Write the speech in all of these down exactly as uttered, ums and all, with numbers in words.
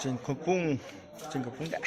Chingkhumpung, Chingkhumpung da.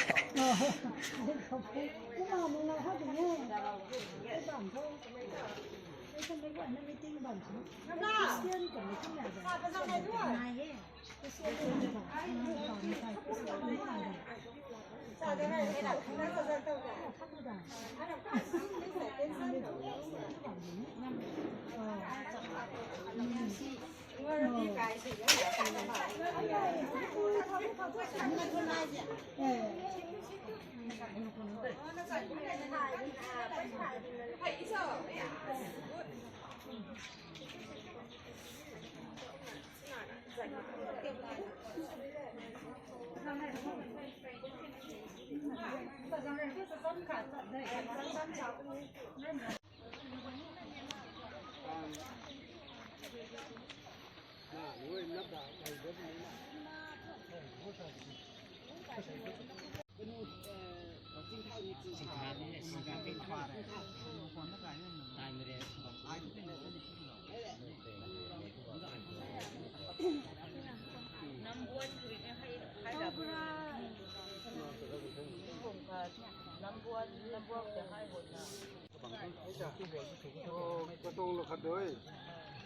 Katong lo khat doi.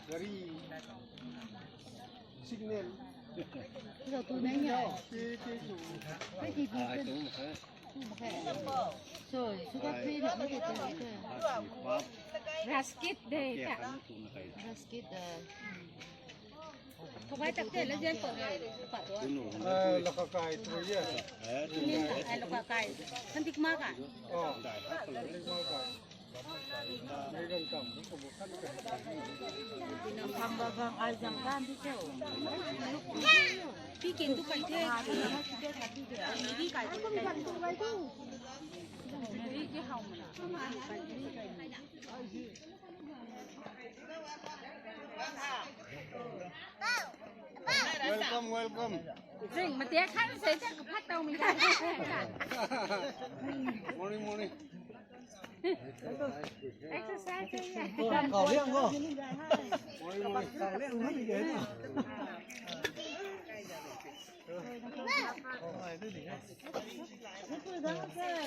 Gari signal. Zo tu nai nia. Pe, pe, tu. Pe ti bi. Ai, tu ma kha. Tu ma kha. So, sugar free na ma te tu. Raskit de ta. Raskit, eh. Thokai tak te la jen ko. Pa tu. Eh, laka kai tu ye. Ni ai laka kai. Sandik ma ka. Oh, sandik ma ka. Welcome, welcome. Drink, mate khan se chak phat tau mi. Morning, morning. Exercise. Kau liang ko. Morning, morning. He's stealing my car. It's okay.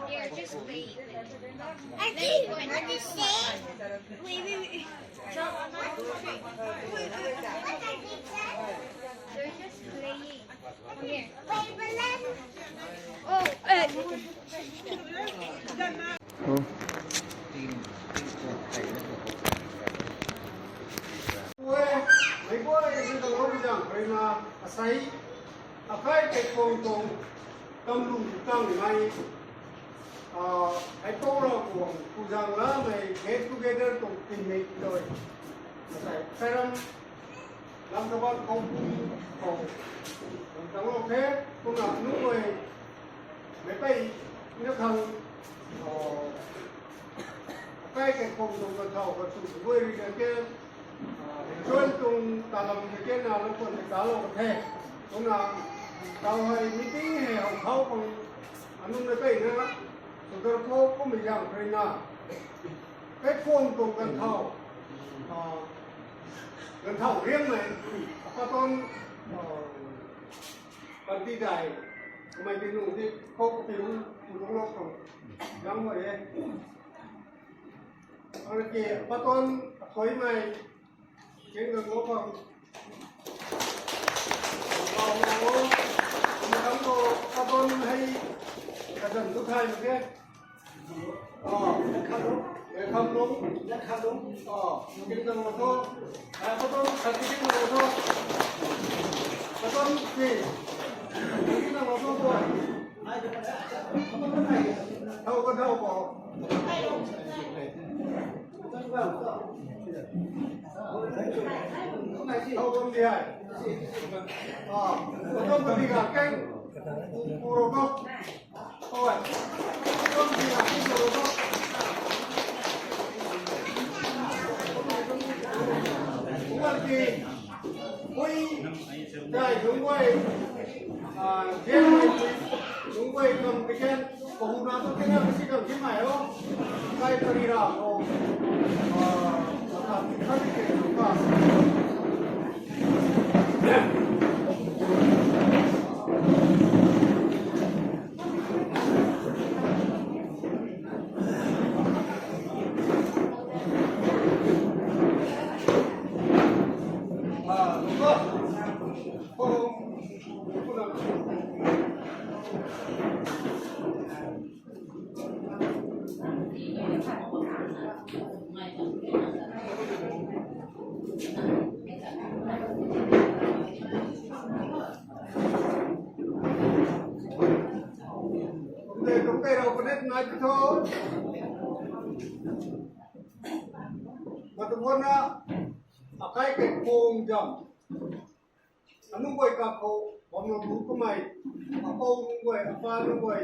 They're just playing. I think what they say. Wait, wait, wait. What I think said? They're just playing. Wait, but then. Oh, uh, Meic guay rui ta lou zang rui na, asei, akai kei khang tuang, tam lu tang nai, ah, hei pou ra kuang, ku zang la mei get together tuang teammate doi. Asei, Kairam, Lamkabat Kaupum khou, tang lou the, kumna nunc guay, meic pei, na khang, ah, akai kei khang tuang kathau kachu, guay rui na ke, Join tuang talam kekena lou khwan ni talou ka the. Kumna, tau hei meeting hei how khou khang, anunc na kaina, sudar khou kummei zang kharina. Kaikhwang tuang ganthau, ah, ganthau riangmei, paton, ah, panty dai, kamei ti nung di khou kapiu, nung lou khou, zang mak e. Arki paton, thoimei, Keng gang lo pang. Kau na o. Kau na kang ko, kabon hei. Kazan tu thai mak e. Oh. E, kham lung. Kham lung. Oh. Keng gang lo tho. Ah, kabon, kati keng gang lo tho. Kabon si. Keng gang lo tho ko. Thau ko, thau ko. Thau bam di hei. Ah, thau bam di ga keng. Puro ko. Oi. Thau bam di ga keng puro ko. Kuman ki. Ui. Dai, nunc guay. Ah, gen, nunc guay kam kegen. Kahuna tu kena kasi kam si mai o. Kai pari ra o. Ah, akhang khat ke ka. Ah, luka. Oh. Kumtei, kumtei rau connect nai tho. Matuang na, akai kaikhwang zam. Anunc guay kakhou, bam lou bu kamei, apou nunc guay, apa nunc guay,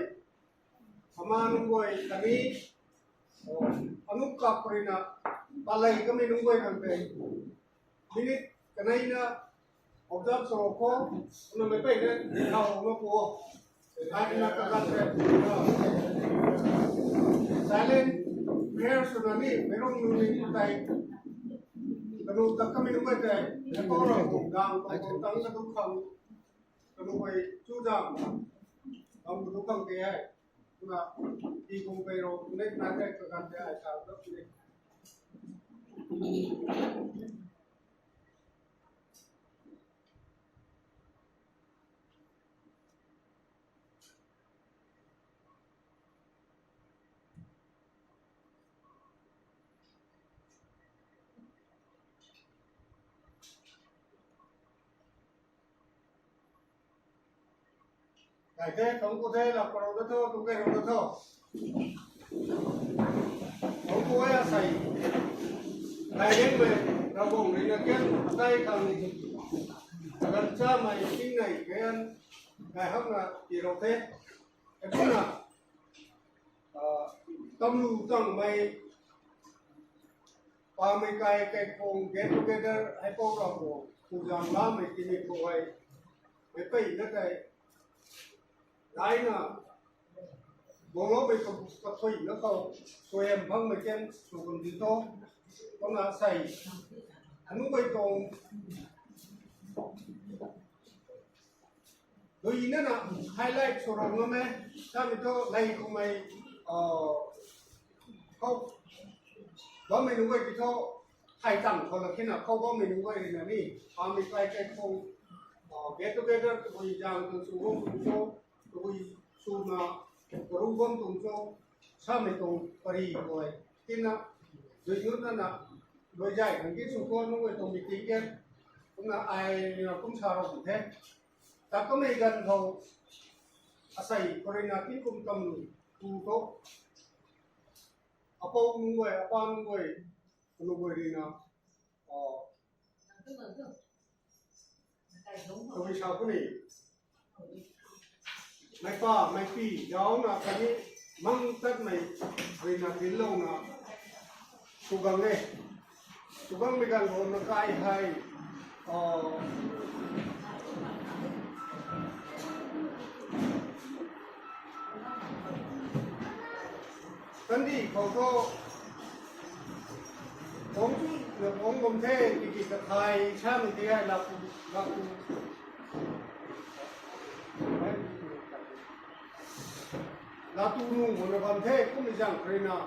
ama nunc guay, kani, anunc kak purina, palei kamei nunc guay kan tei. Minute kanei na, observe sw khou, na mei pei na, thau na pu. Ai na kakan tei. Silent prayer swna ni, meic rong nunc ni tei. Kanu tak kamei nunc guay tei, na kau rau gang, kau tang sa tu khang. Kanu guay chu zam, bam tu khang ke ai. Kumna, ti kung pei rou, kumna, kumna, kumna, kumna, kumna, kumna, kumna. Kai the, thong ku the, lak parou na tho, tung kai rou na tho. Thong ku e asei. Kai leng mei, Ravguangc rui na kian, akai khang ni. Agan cha mei, ting nei, kian, kai hak na, ti rou the. E kumna, ah, tamlu tang mei, pamei kai, kaikhwang get together, hei pou rau khou, tu zang lamei tini khou hei, mei pei na tei, Raina, bolo mei ka, kathui na khou, suaihiam bangmei ken, sw kan di tho, kumna sei, anunc guay tuang, dui na na, highlight sw rau ngam e, samei thu, lei khou mei, ah, khou, bammei nunc guay ti tho, thai tang khou la khe na, khou bammei nunc guay rui na ni, pamei kai kaikhwang, ah, get together, tabui zang tuang sw bam tuang cho, tabui swna, karu bam tuang cho, samei tuang pari guay, tina, dui nunc na na, luai zay khang ki sw khou nunc guay tuang meeting ke, kumna ai na kum sa rou the. Ta kamei ganv khou, asei khou rui na tingkum tamlu, tu tho, apou nunc guay, apa nunc guay, nunc guay rui na, ah, tabui sa puni, meic pa, meic pi, zauc na khatni mang tatmei rui na dinlouna sw gang e. Sugangmei ganv khou na kai hei, kandih khou thu, pang chu na pang bam the, tiki kathai samei tei hei lak, lak, latu nung khou na bam the, kummei zaeng khou rui na,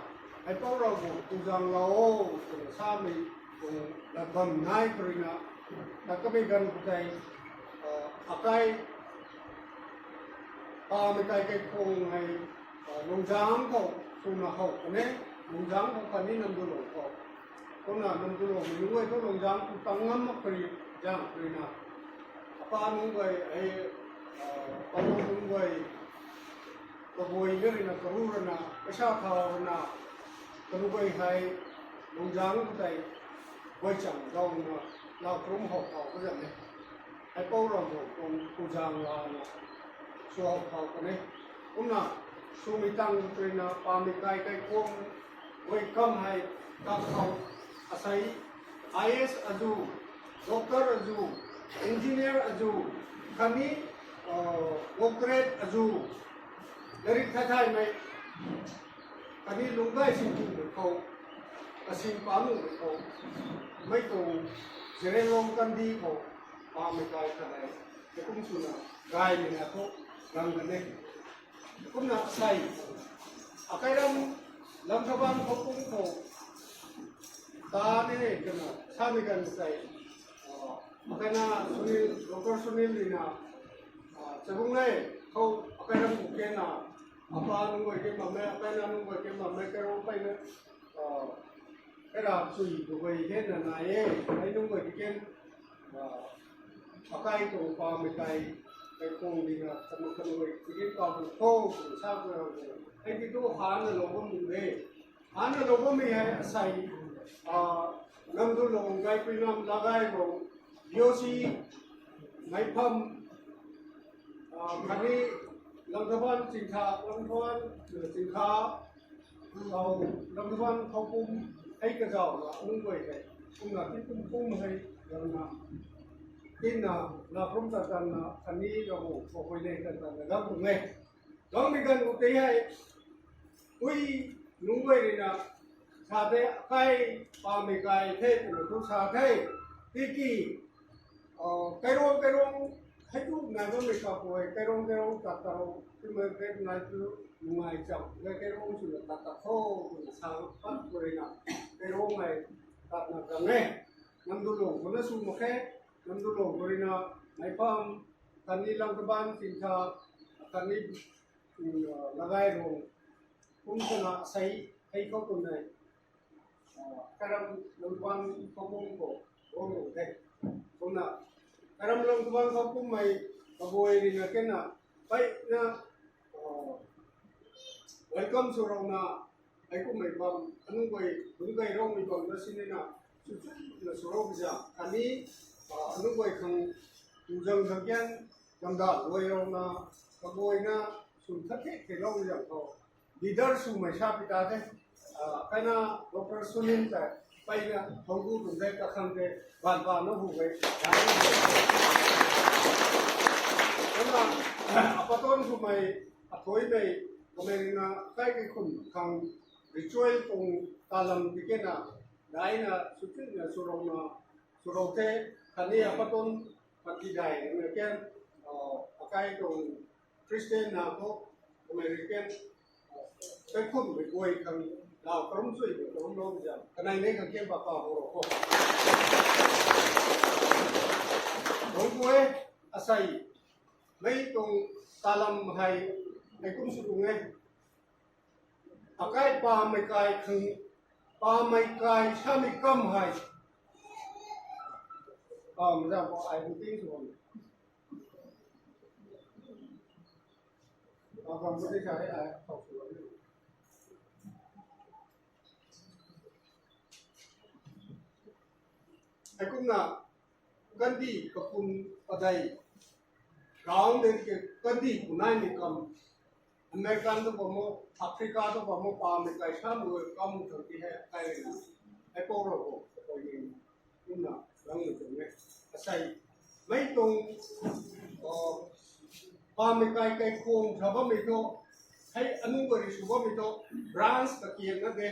Aipou Ravguangc, tu zaeng lou o, twna samei tuang lat bam nai khou rui na, ta kamei ganv khou tei, akai, pamei kai kaikhwang hei, Lungzang khou, twna how kan e, Lungzang khou khatni Namdulong khou. Kumna Namdulongmei nunc guay thu Lungzang khou tang ngam mak pari, zaeng khou rui na. Apa nunc guay, e, apa nunc guay, kaguay ni rui na, karu rui na, paisa thau rui na, karu guay hei, Lungzang khou tei, guay cham daw na, lau karum how thau ka zam e. Aipou Ravguangc tuang tu zaeng lana, sw how thau kan e. Kumna, swmei tang rui na, pamei kai kaikhwang, guay kam hei, tak khou, asei, I A S azu, doctor azu, engineer azu, khatni, doctorate azu, lairik thay thaymei, khatni lungcgay singkummei khou, kasing pa nuhmei khou, mei tuang Zeliangrong kandih khou, pamei kai khat hei, heikum swna, gaymei na khou, gang kan e. Kumna asei, akai ram, Langthabang Khoupum khou, ta ni twna, samei ganv tei, akai na Sunil, doctor Sunil rui na, chabung e, khou akai ram khou kena, apa nunc guay ke bammei, akai na nunc guay ke bammei, kairou peyna, kaira chui tu guay kena nai e, ai nunc guay ke ken, akai tuang pamei kai, kaikhwang dina, kamak kanuai, tigin pa bu tho, sa bu, hei ti tu hana lou bam bu e. Hana lou bammei hei asei, Namdulong, Gaipuinam, Lagailong, Yosi, Meipham, khatni Langthabang Chingtha, Langthabang Chingtha, Langthabang Khoupum, hei kazauh na nunc guay hei, kumna tingkum kum hei, gangna, tinna, na rum ta tanna, khatni Ravguangc khou huayney ta tanna, gang tuang e. Gangmei ganv khou tei hei, ui, nunc guay rui na, sa the, akai, pamei kai the, twna thu sa the, tiki, kairong, kairong, hei tu nai bammei kapu hei, kairong, kairong, tat ta rou, twmei vet nai tu, nungai cham, kairong swna tat ta tho, twna sa, pat khou rui na, kairong hei, tatna gang e, Namdulong khou na sw mak khe, Namdulong khou rui na, Meipham, khatni Langthabang Chingtha, khatni, Lagailong, kum twna asei, hei khou twmei, karam Langthabang Khoupum khou, guang lu the. Kumna, karam Langthabang Khoupum mei, kaguay rui na kena, peyna, welcome sw rou na, hei kummei bam, anunc guay, lungcgay roumei bam na sinina, sw chuna sw rou bi zaeng, khatni, anunc guay khang, tu zaeng khang kian, kamdan guay rou na, kaguayna, sw that the thei roumei zaeng khou, leader swmei sa pi ta the, kaina doctor Sunil ta, peyna, thangc ku tuang the, kakhang the, baanv pa na hu e, kumna, apathan swmei, athuaimei, kamei rui na, kai kaikhun khang, ritual tuang talam tikena, daina, sw chuna sw rou na, sw rou the, khatni apathan, pati dai rui na kian, akai tuang Christian na khou, American, kaikhunmei guay khang, lau karum chui bu karum lou zaeng, kanei nei khang kian pa pa ho rou khou. Lung guay, asei, mei tuang talam hei, mei kum sw tuang e. Akai pamei kai khang, pamei kai samei kam hei. Pamei zam khou ai bu ting sw bam. Pamei bu ting sa hei ai khou sw bam. Heikumna, kandih kapun padei, round de ke kandih punaimei kam, American tu bam o, Africa tu bam o, pamei kai samei kam khang ti hei kai rui na, Aipou Ravguangc khou ni tei, mei tuang, pamei kai kaikhwang tha bammei thu, hei anunc guay rui sw bammei thu, branch kakiang na de,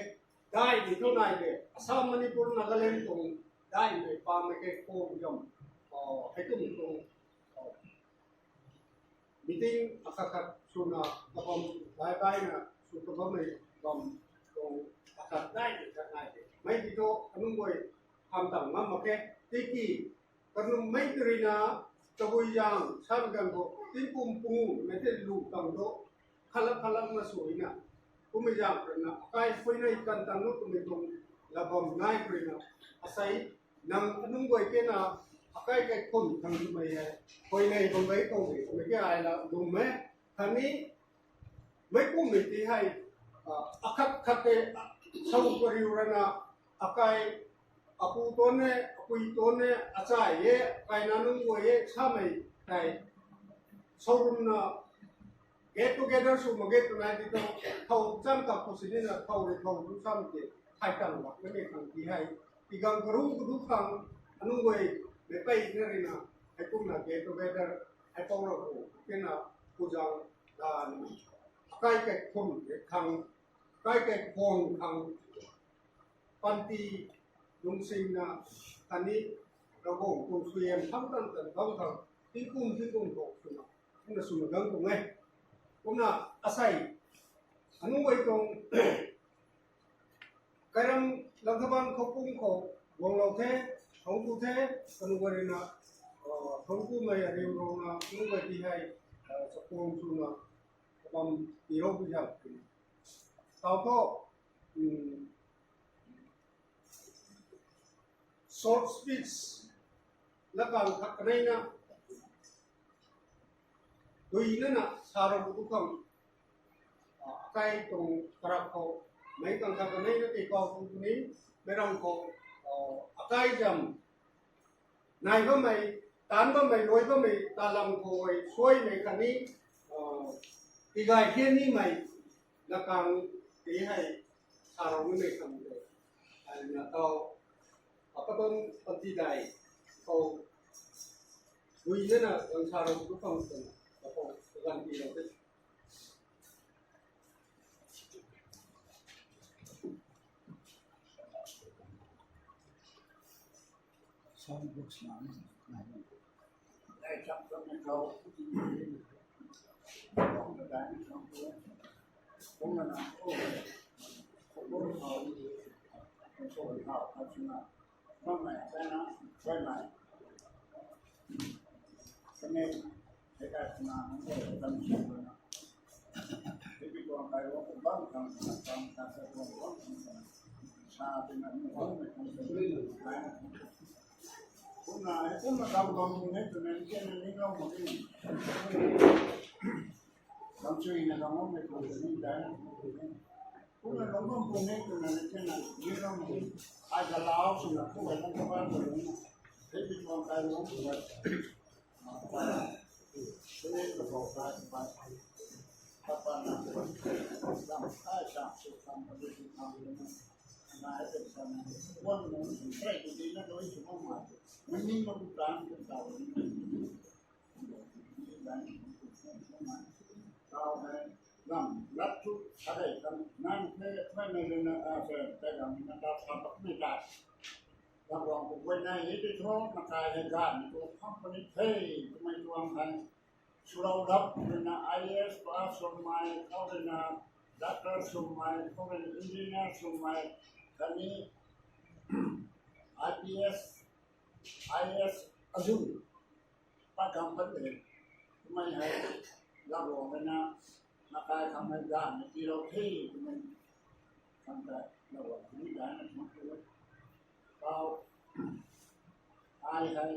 daihmei thu nai de, Assam, Manipur, Nagaland tuang daihmei pamei kaikhwang zam, hei twmei tuang meeting akhat khat swna kabam, dai daina sw kabammei bam tuang akhat daihmei khat nai de. Mei ti thu anunc guay hamh tang ngam mak khe. Tiki kanunc mei tei rui na, tabui zaeng sam kan bo, tingkum pungu mei tei lu tang do, khatlak khatlak na sw na, kummei zaeng rui na, akai phuinei kan tang nu twmei tuang lat bam nai rui na, asei nang anunc guay ke na, akai kaikhwang khang twmei hei, phuinei bam gei khou de, twmei ke ai la lum e, khatni, mei kummei ti hei, akhat khat tei, sau kariu rana, akai, apu tuan e, apui tuan e, achai e, kaina nunc guay e, samei tei, sau rumna, get together sw mak ge twna ti tu, thow cham kak khou sini na thow rui thow tu sam ti, thai tang bak na mei khang ti hei, tigang karu kadu khang, anunc guay, mei pei na rui na, hei kumna get together, hei pou ra khou, kena, kuzang, dan, akai kaikhwang khang, akai kaikhwang khang, panty, lungsingna, khatni, Ravguangc tuang suaihiam tham tan tan bam khang, tingkum tingkum khou swna, kumna swna gang tuang e. Kumna asei, anunc guay tuang, Kairam Langthabang khou pum khou guanglou the, thuanc ku the, kanunc guay rui na, thuanc kumei ariu rui na, anunc guay ti hei, chakhwang swna, kabam tiilou bu zam. Tau thu, short speech, lakang khat kaneina, dui nana sa rou tu khang, akai tuang karak khou, meic kang khat kaneina tei kau tu ni, meic ram khou, akai zam, nai bammei, taanc bammei, luai bammei, talam khou suaimei khatni, tigay thian nimei, lakang ti hei, sa rou nimei khang tei, ai na tau, apatun panty dai, khou, dui nana gang sa rou tu khang tei, akhou, kaganv tiilou the. Kumna, kumna kam kam pun e twna ni kena ni lou mak e. Kam chui na kam mak e twna ni dai na. Kumna kam kam pun e twna ni kena ni lou mak e. Ai galau swna kum ai lam kabar pun e. Hei pi tuang kai lou mak e. Ram, lat tu, adei, kan, nang the, mei mei lena, ah, se, te ram, na ta, sa, pak, mei ta. Ram, ram, ko, koi, na, ye, te, tho, na, kai, he, gan, ko, company, the, ko, mei, tuang, hai. Swlou lap, rui na, I A S pass swmei, khou rui na, doctor swmei, khou rui na, engineer swmei, khatni, I P S, I A S azuh, pat kam pat de, twmei hei, Ravguangc rui na, na kai khang hei ganv na tiilou the, twmei, khang ta, Ravguangc rui na, na thun tu, tau, ai hei,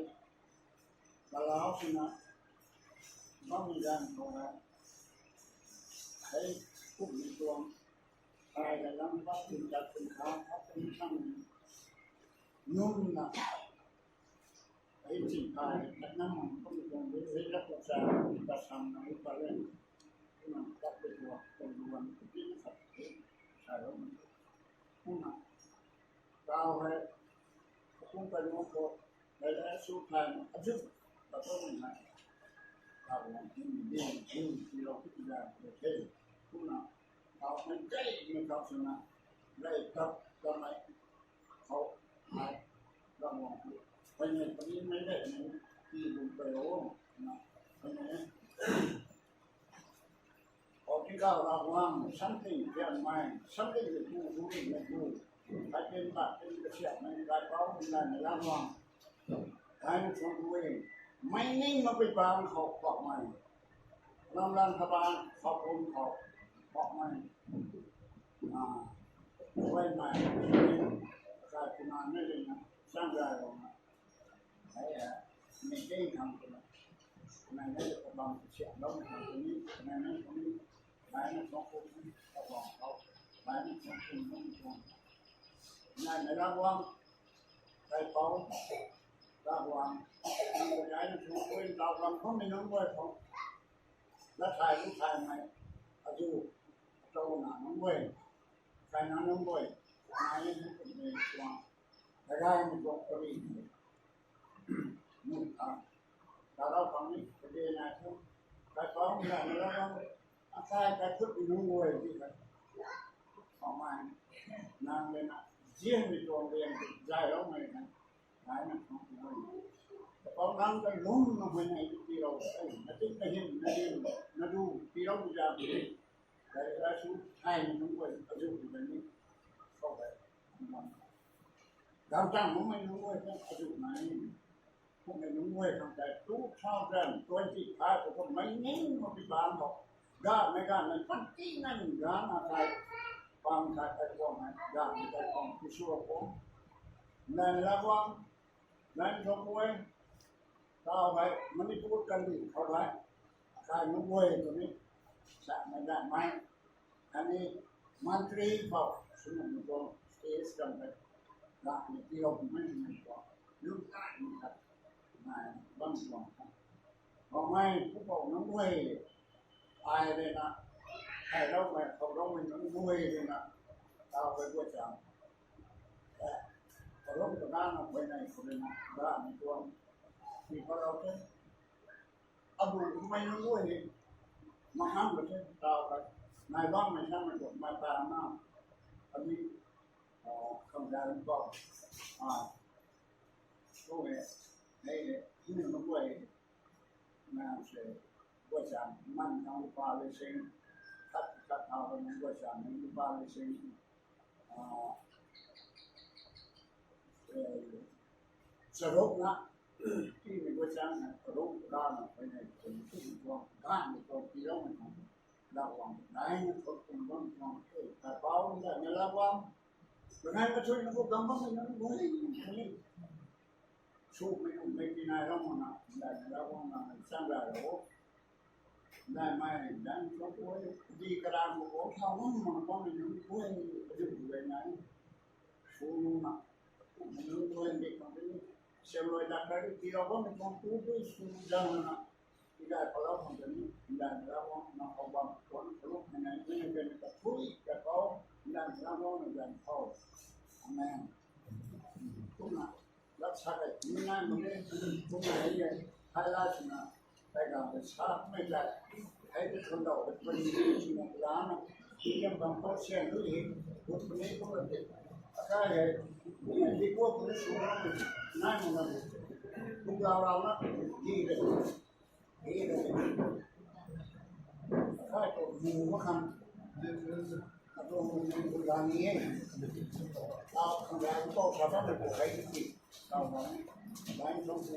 galau swna, bammei ganv khou hei, hei, kummei tuang, ai hei lam pat tin tat tin kha, pat tin khang, nunc na, hei, chin kai, tat na mang, kummei tuang, hei, hei, lat tat sa, tat sam na, hei, pat le, na, tat le tuang, tuang luan, tin tat, hei, sa lou, kumna, tau hei, kum kai lou khou, Kailasu thaymei azu, ta thu mei hei, Ravguangc hym ding, hym tiilou pui za the. Kumna, tau mei gay mei khou swna, gay tap tamei khou, hei, Ravguangc pu, peyna puni mei gay mei, tii lung pei o, na, peyna, Khou tingkauh Ravguangc, something tianmei, something the pu, hu ri mei pu. Kai tin, tat tin, kasiamhmei, kaipouc, nai mei Ravguangc. Kai na thuan pu e, mei ning mapui pang khou pakmei. Ram ram tha bang, khou pum khou pakmei. Ah, wai mei, kai puna mei ri na, sang rai rou na. Hei, ah, mei ting khang puna. Nai na kabam kasiamhlou na khang puni, nai na puni, nai na thuan pu, kabam khou, nai na thuan pu, nai na thuan pu. Nai na Ravguangc, kaipouc, Ravguangc, nang ta nai na thuan pu, tau ram khou mei nunc guay khou. Lat thay lu thaymei, azu, atau na nunc guay, kai na nunc guay, nai na thuan pu, nai na thuan pu. Kagai mei tuang pari, nunc ta, ta rau khang ni, kage nai thu, kaipouc, nai na Ravguangc, akai kaikhut mei nunc guay di kha. Khou mei, nang le na, zianmei tuang riang, zayloumei na, nai na thuan pu. Kaipouc nang ta lum na huay nai tiilou, ei, na tin na hym, na hym, na du, tiilou za, Kailasu thaymei nunc guay azu pu ni, khou hei, dam tang mumei nunc guay ta azu nai, kummei nunc guay khang tei two thousand twenty-five khou mei ning mapui pang khou, ganmei ganmei panty nai nunc ganv na tei, pang tei tei kuang hei, ganmei tei kuang Jisu khou, nai na Ravguangc, nai na thuan pu e, tau hei, Manipur kandih khou hei, kai nunc guay tu ni, samei ganmei, ani, mantri khou, swna mei tuang stage khang tei, ganmei tiilou mei nunc khou, lung kai mei khat, nai, bam tuang kha. Khou mei, pupouc nunc guay, ai rui na, thayloumei, khouloumei nunc guay rui na, tau hei guay chang. Karum ta ganv na huay nai khou rui na, ganmei tuang, tii palou the. Abu kummei nunc guay ni, maham ka the, tau hei, nai bangmei samei tuang, mei ta na, ani, ah, khang za rui bam, ah, khou hei, hei hei, hei nunc guay, na se, guay chang, man khang lupa lising, khat khat thau khang guay chang, lupa lising, ah, eh, charuk na, tii mei guay chang na, charuk ra na, huay nai, tii mei tuang, ganmei tuang, tiiloumei tuang, Ravguangc, nai na thuan pu bam tuang, eh, kaipouc, nai na Ravguangc, kanei kathui na khou kam bammei nunc guay, sumei nunc mei tii nai rau mak na, nai na Ravguangc na, nai chang ra rau. Nai mei, nai na thuan pu e, di karan khou khou thau nunc mak na bammei nunc guay, azu pu e nai. Sw nu na, nunc guay di khang tei ni, siamlou doctor tiilou bammei tuang tu tu sw zang na, tii dai palou khang tei ni, nai na Ravguangc na khou bam, thuan pu, nai na, nai na, nai na, kathui, kaipouc, nai na Ravguangc na ganv khou. Amen. Kumna, lat sa kai, mi nai mak e, kumna hei e, hei la swna, kai ganv tei sa mei tei, hei tei thuan dau tei puni, swna lana, mi kam bam khou sian lu hei, gut puni kumna tei, akai hei, kumna di kuak puni sw na, nai mak na, kum lau lau na, di rei. Hei, hei, hei. Kai tu mu mak khang. Atu mu mu ganv ni e. Tau khang ganv tu sa bam tu hei ti. Tau bam. Bam tu tu.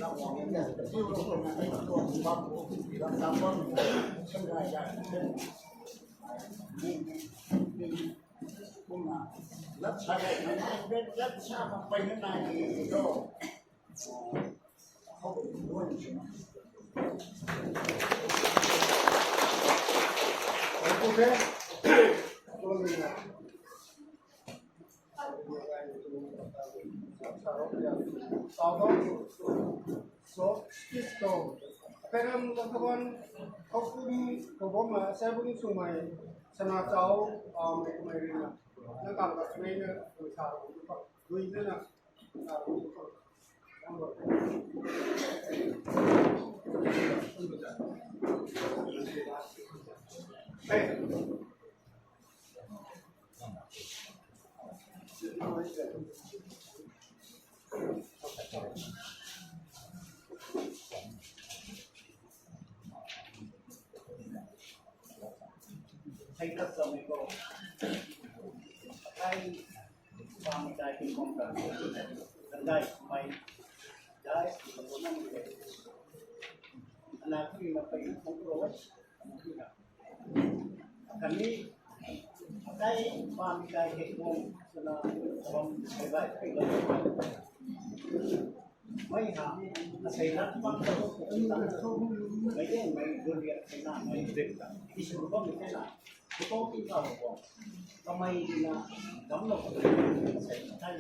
Tau bam ni. Tiu lo tu na hei tu bam tu. Lam tam bam. Sam rai rai. Ni, ni, ni. Kumna. Lat sa rai. Lat sa mak pei na nai ni tu. So, speech khou, Peram Lothaban, Khoukum, Khoukum, Sebung Sumei, Sana Chau, ah, mei, mei rina, na kam ka mei na, sa, dui na, na, sa, Hei tak samei khou, kai pamei kai tingkum kan, kan dai mei, dai tingkum kan, ana kuni na pai tingkum kan, kani, kai pamei kai tingkum, sana, bam, kai bai, kai bai. Mei ha, asei lat pang ta, mei de mei gun ria asei na mei rim ta. Isu bam mei na, bukong ti ka bukong. Kamei na, gam lo ka, asei na tai.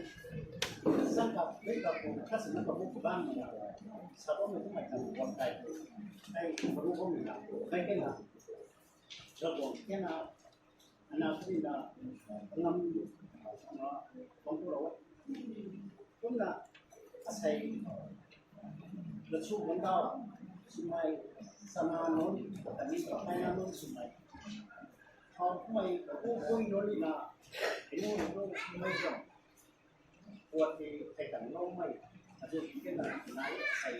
Sang ka, mei ka bu, ka sana ka bu ka bam na. Sa bam mei tu mei ka bu bam tai. Tai, ka bu bam na. Mei ke na. Ravguangc kena, ana kuni na, ngam, na, bam tu ro. Kumna, asei, lachu bam da, swmei, sana nunc, kani, kaina nunc swmei. Khou kumei, ku, kui nunc na, inu, inu, swmei zam. Puat ti thei tang loumei, azu kena nai sei.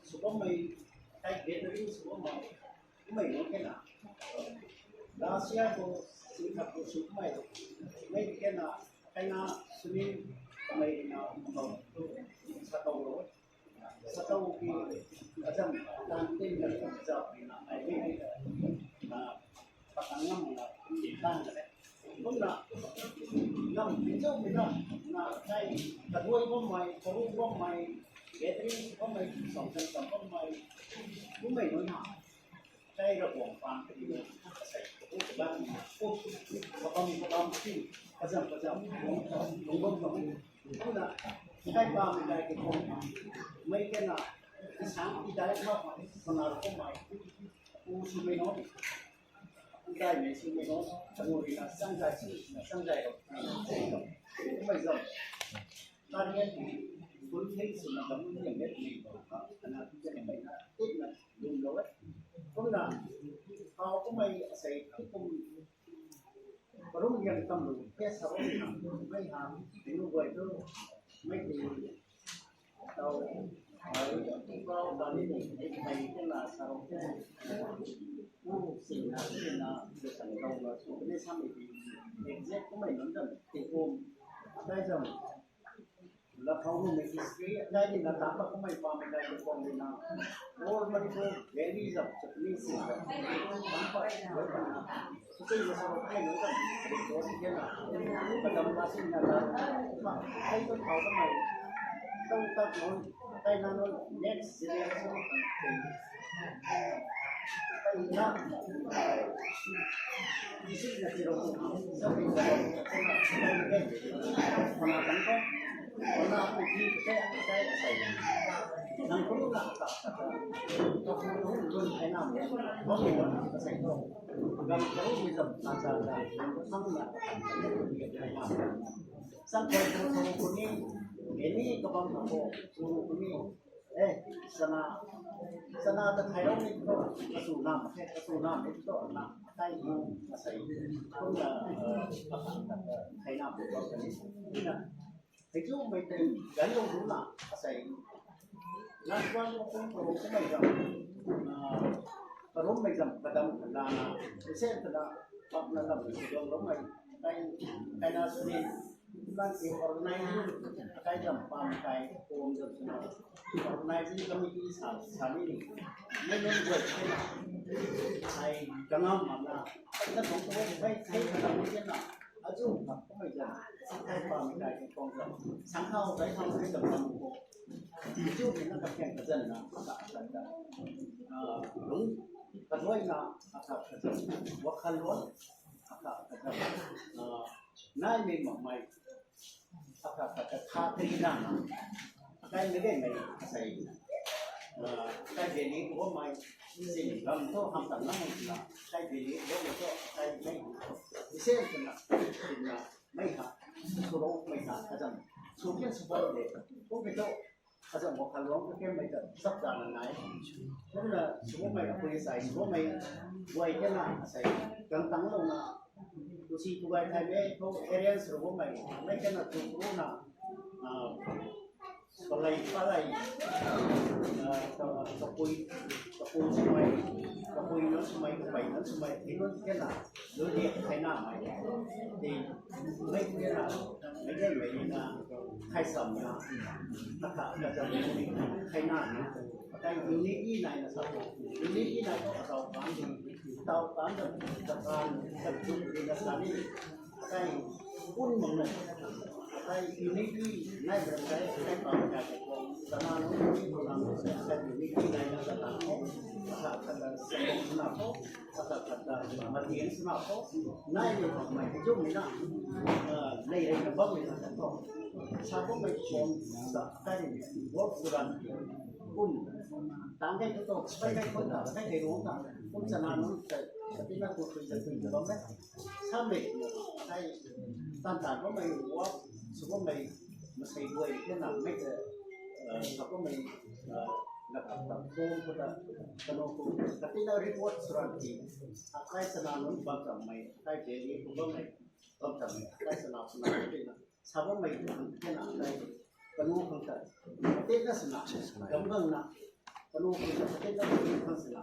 Sw bammei, thei get na ring sw bammei, kumei nunc kena. Last year khou, sing khat khou sw kumei, mei kena, kaina sw ni, kamei na, sa tou lo. Sa tou ki, azam, tan tin na, sa tou na, ai ni, na, patang ngam na, tan na. Kumna, ngam, pinzau, pinna, na, kai, kaduai bammei, karu bammei, gathering bammei, song song song bammei, kumei nunc na, kai Ravguangc paan kadi na, asei, kabu kabam, ku, kabam, kabam, tin, kazam, kazam, lung, lung bam, bam. Kumna, kai pamei kai tingkum, mei kena, isang, idai, ma, ma, mana, kumei, ku, swmei nunc, Zay mei si mei nunc, kanu rui na sang zay si, sang zay ro, mei zam. Tarian, bun thei si na gam liang net ni, ana tu zay mei na, tit na, lum lo e. Kumna, khou kumei asei, kum, parum liang tam lu, ke sa ro na, mei ha, mei nu guay tu, mei ti, Tau, ai, tau, tau ni ni, ai, ai, kena, sa ro, kena. U, sina, sina, de sang tau na, su, kena sa mei di, exact kumei nunc zam, tingkum, dai zam. La khou nu mei history, dai ni na, tam pa kumei pamei dai tingkum ni na. All Manipur, Delhi zam, Japanese zam. Tam pa, wei pa na. Sutei na sa ro kai nunc zam, ri tuang si kena. Padam na si na ta. Ma, ai tu thau ta mai. Tau tak nunc, tai na nunc, next generation. Tai na. Isi na si ro. Sa ri sa ro. Mana tan ko. Mana pu ki ke ke sai. Nang ko na ta. Ka pu lu lu ai na. Ba lu na sai ko. Gam karu mi zam na sa na, thang na, sang koi ko ko ko ni, e ni kabam ko ko ko ni, eh, sana, sana ta thai rau ni ko, kasu nam, kasu nam ni ko na, tai ni, asei, ko na, eh, thai nam ko ko ni, na, Hei chu mei tei gan lou du na, asei. Last one ko kung karou kumei zam, ah, karou mei zam kadam kanda na, isen tada, pak na lam ni kudong lou mei, kai, kai na suni, lan ki organizing, kai zam pam kai, kom zam suna, organizing committee sa, sa ni ni, mei nunc guay kena, ai, kangam mam na, kai na nung ko, kai, kai kadam ni kena, Azu, kumei zam, kai pamei kai tingkum zam, sang khou kai khou kai zam bam ko. Azu, na kakhiang kazan na, aka kazan. Ah, lung, kaduai na, aka kazan. Wakhan lon, aka kazan. Ah, nai mei mak mei, aka kazan. Kha kari na, Kai mei de mei, asei. Ah, kai beli ko mei, sin gam to ham tan na mei na, kai beli ko mei to, kai mei. Isen na, sin na, mei ha, suro mei ha, kazam. Sukin subo de, ko mei to, Azam mo khaluang ka kemmei ta sap ta na nai. Kumna suwmei apui sai suwmei guay kena asei kang tang lou na. Kusi kubai thai me ko arrange ru mei mei kena tu ru na. Palai palai kapui kapui sumei kapui na sumei kapai na sumei inun kena luli khai na mai. Ti mei kena mei kena mei na khai sam na. Taka kata khai na. Akai unity nai na sa unity nai ko atau kan atau kan da kan da tu na sa ni. Akai un mang na akai unity nai da kai kai pa ka ko sana no ni ko na akai unity nai na sa ta ko sa ka da sa ko na ko sa ka da ma tian sa na ko nai ni ko mai jo mi na nei rei na ba mi na ko sa ko mai ko sa kai ni work suran un tang kai ko to kai kai ko ta kai kai ro ta un sana no sa ti na ko ko sa tu ba me. Samei kai tan tan ko mai wa su ko mai masei duai kena mei te sa ko mai na ka ta ko ko ta kano ko kati na report suran ti akai sana no bam ta mai akai beli ko ba mai bam ta mai akai sana sana ti na sa ko mai kena akai kanu khang ta te na sana gam gang na kanu khang ta te na khang sana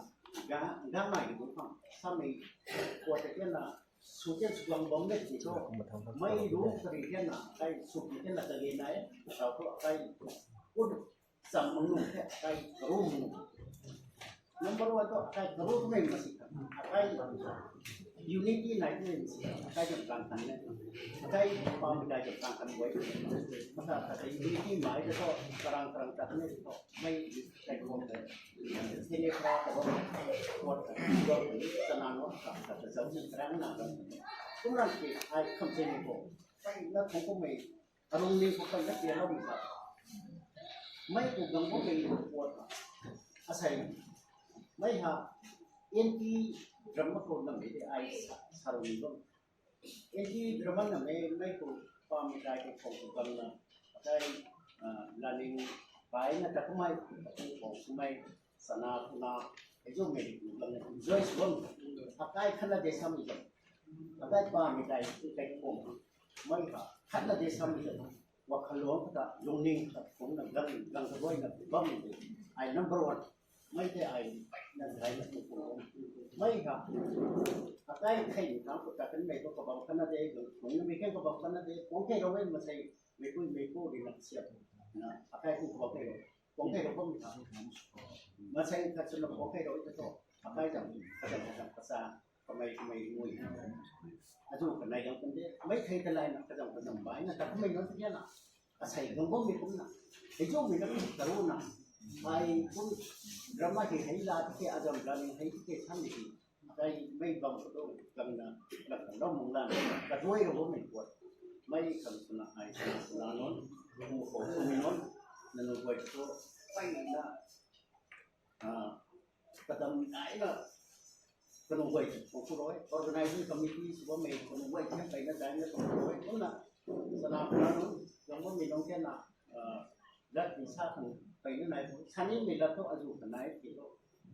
ga ga mai ko khang samei ko te kena suke suang bam le ti to mai ru kari kena kai su kena ta ge nai sa ko kai ko cham mang nu the kai ru mu number one to kai ru tu mei masi kai unity nai tu mei masi kai jam kan kan ne kai pam kai jam kan kan wai masa kai unity mai de to karang karang ta ne to mai kai ko te ne pra ta ba ko ta ni sana no ka ta jam ni karang na kum ran ki ai kham se ni ko kai na thong ko mei arung ni ko kai na tia lo mi ta mei ko gang ko mei ko ta asei mei ha anti drama ko na mei de ai sa sa ro ni ko anti drama na mei mei ko pa mi kai ko ko ko gang na kai laning pai na ta ko mai ko ko mei sana kuna ejo mei ko gang na enjoy suan akai khana de sam mi akai pa mi kai kai ko mei ha khana de sam mi wa khaluang ta lungning ta ko na gang gang ta boi na bam de ai number one mei te ai na dai na ko ko mei ha akai khai ni tang ko ta kan mei ko ka bam khana de gang ko na mi kan ka bam khana de ko ke ro mei masei mei ko mei ko ri na siap na akai ko ka bam ke ro Kong thei ro bam ta. Masei khat swna kong thei ro ta to. Akai jam, kajam kajam kasa, kamei kamei mui. Adu kanei jam kan de. Mei thei ta lai na kajam kajam bai na ta kamei no ta na. Asei gam bam mi kum na. Hei jo mi na kum ta ru na. Ai kum drama hei hei la ti ke ajam la ni hei ti ke san ni. Akai mei bam ko to gam na, na kan ro mung lan, ka doi ro mei ko. Mei kan swna ai swna non, mu ko swna non, nanu guay to, pai na, ah, kadam dai na, kanu guay to ko roi, organizing committee sw mei kanu guay thiam pai na dai na ko roi, ko na, sana ko na non, gam bam mi nunc ke na, ah, lat ni sa kan pai na nai ko, sani mei lat to azu kan nai ki to,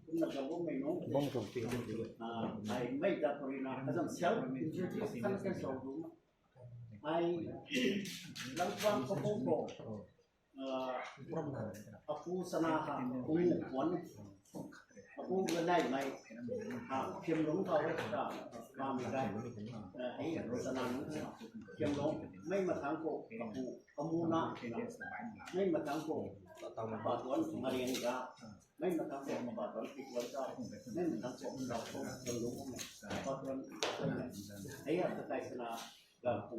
ko na gam bam mi nunc. Bam ko ti ko ti. Ah, ai mei da ko ri na, azam sial, kan kan so du. Ai, lam kwang ko ko ko. Ah, apu sana ha, apu kuan. Apu ganai mai. Ha, kim lung ka wei ka, ka mi gai. Ah, ai, sana nung. Kim lung, mei mathang ko, apu, amu na. Mei mathang ko, pa tuan, mariang ga. Mei mathang ko, pa tuan, pi tuan ga. Mei mathang ko, pa tuan, kim lung ko. Pa tuan, ai, ai, ka tai sana, Tau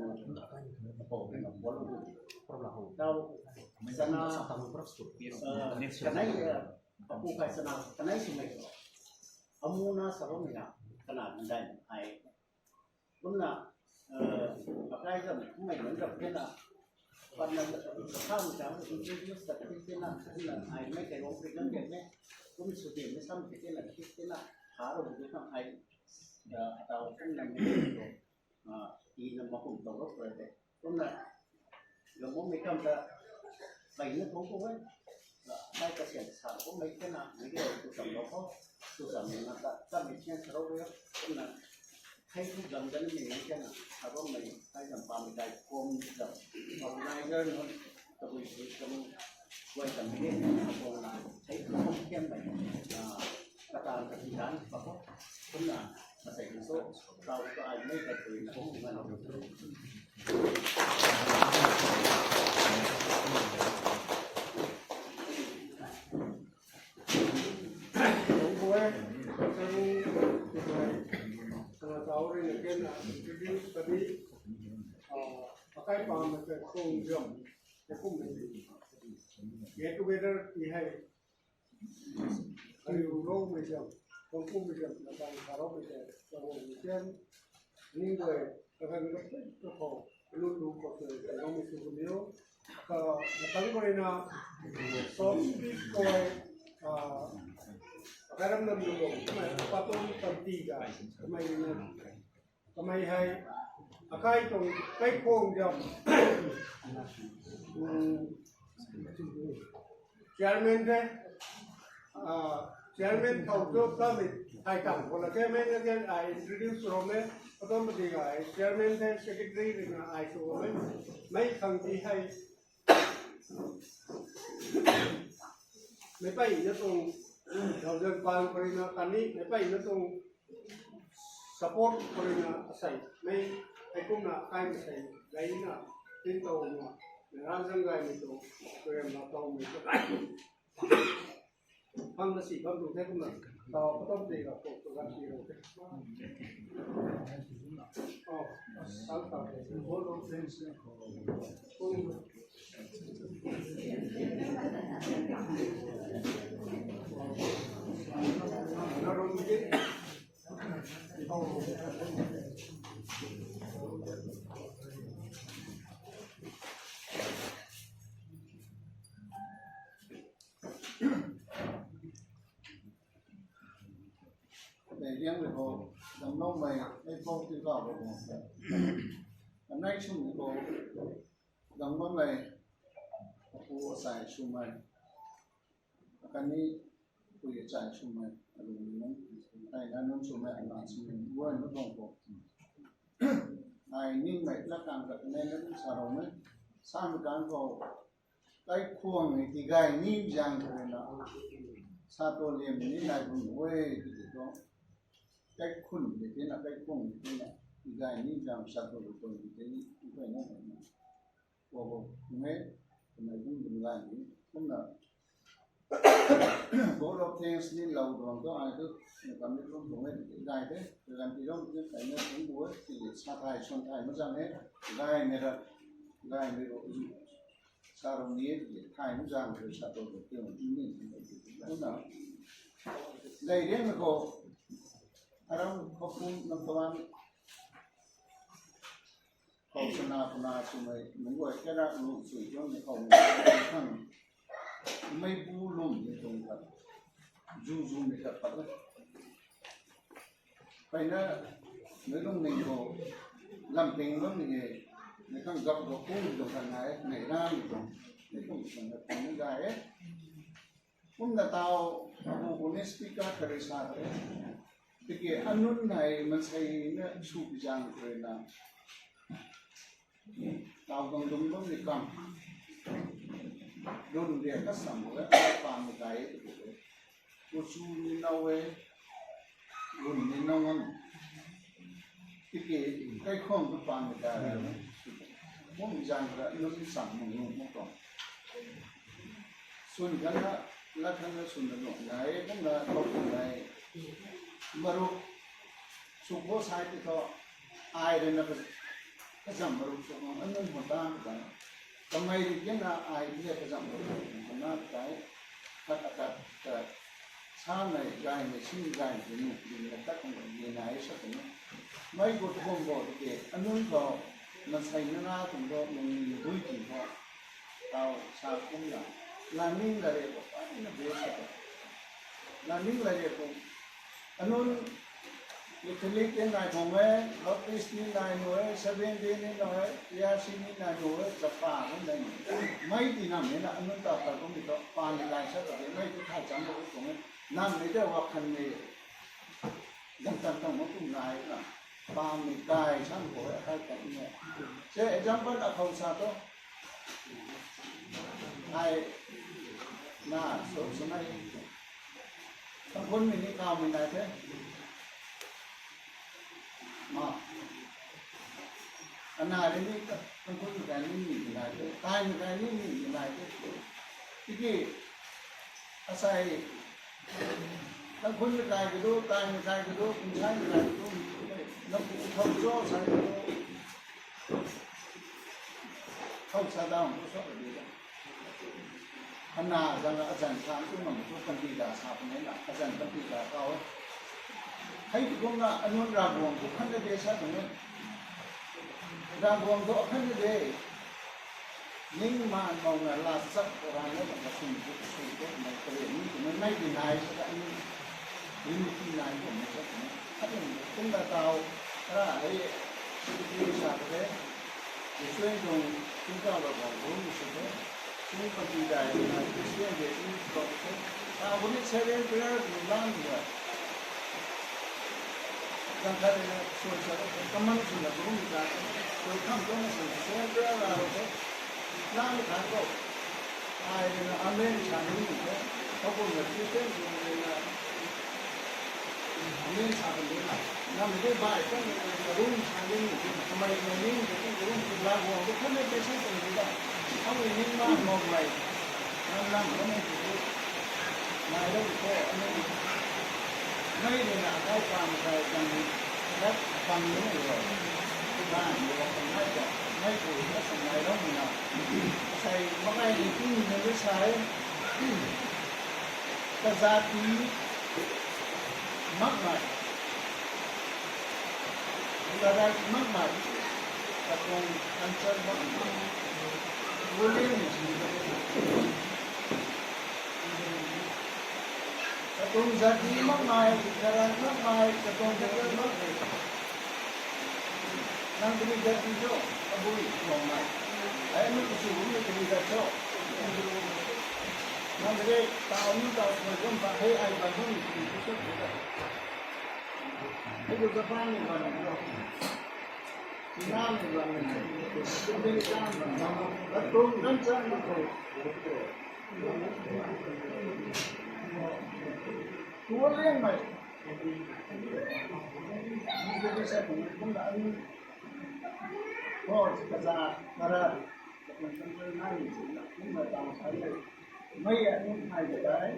sana kanei apu kai sana kanei swmei ko. Amu na sa bammei na kana ndai ai. Kumna akai zam kummei nunc rap kena patna sa tham sa introduce sa kena kumna ai mei kai rong pri nang kena kum sw de mei sam kena kena ha ro de tham ai. Tau kumna mei ko. Tina makum tau rap kura te. Kumna gam bammei kam ta pai na thong ko e. Ai kasian sa ko mei kena mei ge tu sam lo ko, tu sam na ta ta mei kena sa ro ro na. Thei tu gam gam mei kena sa ro mei ai gam pa mei dai kom gam organizer no ta bui bui kam guay kam mei ge ko na thei tu kom kiam mei. Kata kati dan pa ko kumna masei so tau ka ai mei ka tu na ko na. Akai pam na kung jam, kum get together ti hai. Ariu lou mei jam, kung kum mei jam, na bang karo mei jam, na bang mei jam. Ning doi, kakan ka pen ka khou, lu lu khou tei, ka lou mei su ku niu. Ka, na kang ko rui na, soft speech ko ai, ah, karam nam lu lu, kamei patum tam ti ga, kamei na, kamei hai, akai tuang, kai khong jam, um, chairman the, ah, chairman thau tu ta mei thai tam ko la ke mei na ke ai introduce ro mei, patom pati ga ai chairman the, secretary rui na ai tu mei, mei khang ti hai. Mei pai na tuang, thousand pound ko rui na kani, mei pai na tuang support ko rui na asei, mei, hei kumna kai masei, gai na, tin tau na, na ran zang gai mei tuang, ko rui na tau mei tuang. Phang na si bam tu the kumna, tau patom tei ra ko, ko ram si ro the. Oh, sal tau the. All of friends na ko. Nei riang le ko, dam lou mei, nei pok ti ka ro ko. Anai sum ko, dam lou mei, ko asai sum mei. Kani, ko ye chai sum mei, alu ni nung, ai na nung sum mei, ana sum mei, wo nu tong ko. Ai ning mei, la kang ka nei na nung sa ro mei, sa mei kang ko, Kaikhwang ni tigay ni zang khou rui na, sa tu liam ni nai bun e tiki tu. Kaikhun ni tina, kaikhwang ni tina, tigay ni zang sa tu lu tu ni tini, tigay na na. Wo wo, nge, nai bun bun gay ni, kumna. Vote of thanks ni lou duang tu ai tu, ni kam ni kum bun e tigay de, tigay ti ram ti kai na kum bun e, ti sa thai, son thai ma zang e, gay ni ra, gay ni ro. Sa rong ni, thai ni zang rui sa tu tu tu ni ni ni na. Dai riang na ko, aram khou pum na tuan. Khou sana puna sumei, nunggoi kera lu sui tuan ni khou ni khang. Mei bu lum ni tuang khat. Zu zu ni khat pat. Pai na, mei lung ning khou, lam ting bam ni e, mei khang gap gap kum ni tuang khat nai, mei ram ni tuang, mei kum ni tuang khat nai e. Kum na tau, abu kum ni speaker kari sa kare. Tiki anun nai mansei na su pi zang kare na. Tau gang dum bam ni kam. Dun dia ka sam ga pa mi kai tu ko. Kuchu ni nau e. Dun ni nau ngan. Tiki kaikhwang tu pa mi kai. Mum zang ga nun sam mung nung mung tong. Sun kan na, la kan na sun na nung nai, kan na kau nai. Maruk Sukho sai ti thu, ai rui na ka, kazam maruk sw khang anun hon tan ta. Kamei rui kena ai rui kazam maruk hon na tai. Khat akat ka sa nai, gay nai, sin gay nai, nu, din na tak nai, ye nai sa tu na. Mei gu tu bom bo tu ke, anun thu, na sai na na tung do, nung ni bui ti thu. Tau sa kum la. Learning la re ko, ai na be sa ko. Learning la re ko. Anun Catholic ni nai nuh e, Baptist ni nai nuh e, Seventh Day ni nai nuh e, P R C ni nai nuh e, chapa ni nai nuh e. Mei ti nam ni na anun ta ta kum ni tu, pa ni lai sa ta de, mei tu thai chang lo kum e. Nam ni de wa khan ni, zang tan tang mo kum nai na. Pa ni kai chang ko e, kai ta ni e. Se example a khou sa tu. Ai, na, so, so nai. Tangkhunmei ni kawmei nai the. Ma. Ana rui ni Tangkhunmei kai ni ni nai the. Taimei kai ni ni nai the. Tiki, asei, Tangkhunmei kai ka du, Taimei kai ka du, Kumsaimei kai ka du, na pu thau cho sai ka du. Khou sa dam tu sa ka di da. Ana zang azan sa tu ngam tu panty da sa puni na, azan panty da kau. Hei tu kum na anun Ravguangc tu khan na de sa tu ni. Ravguangc tu khan na de. Ning man mau na la sak ko ran na ka sum tu sum tu na kare ni tu na nai di nai sa ka ni. Ni ni ti nai ko na sa tu na. Khat ni kum na tau. Ra hei, secretary sa ka de. Israel tuang tingkauh Ravguangc ru ni sw the. Kum panty dai na Christian de ni sw the. Ta bu ni silent prayer ni lam ni. Zang khat ni na sw sa the. Kaman sw na ru ni ta. Sw tham tuang na sw na silent prayer la ru the. Lam ni khan ko. Ai rui na amen sa ni ni the. Khou kum na Christian sw ni na. Amen sa kan de na. Nam de bai kan ni na room sa ni ni. Kamei na ni ni room la guang tu kan ni pe sa kan de na. Khou ni ni ma mo mai. Nam nam kan ni tu. Mai lo ko ni. Mai ni na kai pa ma kai kan ni. Rat bang ni ni ro. Ba ni ro kan mai ko. Mai ko na sa mai lo ni na. Sai ma kai ni tu ni ni sai. Kazati makmei, karai makmei, katuang culture makmei, William ni si, katuang zati makmei, karai makmei, katuang culture makmei. Nang kani zati cho, abui, tuang mai. Ai, nang kasi bui kani zati cho. Nang kani tau ni tau koi kum pa hei ai pa kum ni kani zati cho. Hei tu Japan ni ba ni cho. China ni ba ni cho. America ni ba ni cho. Katuang culture makmei. Tuang liang mai. Mei a nunc nai ta dai.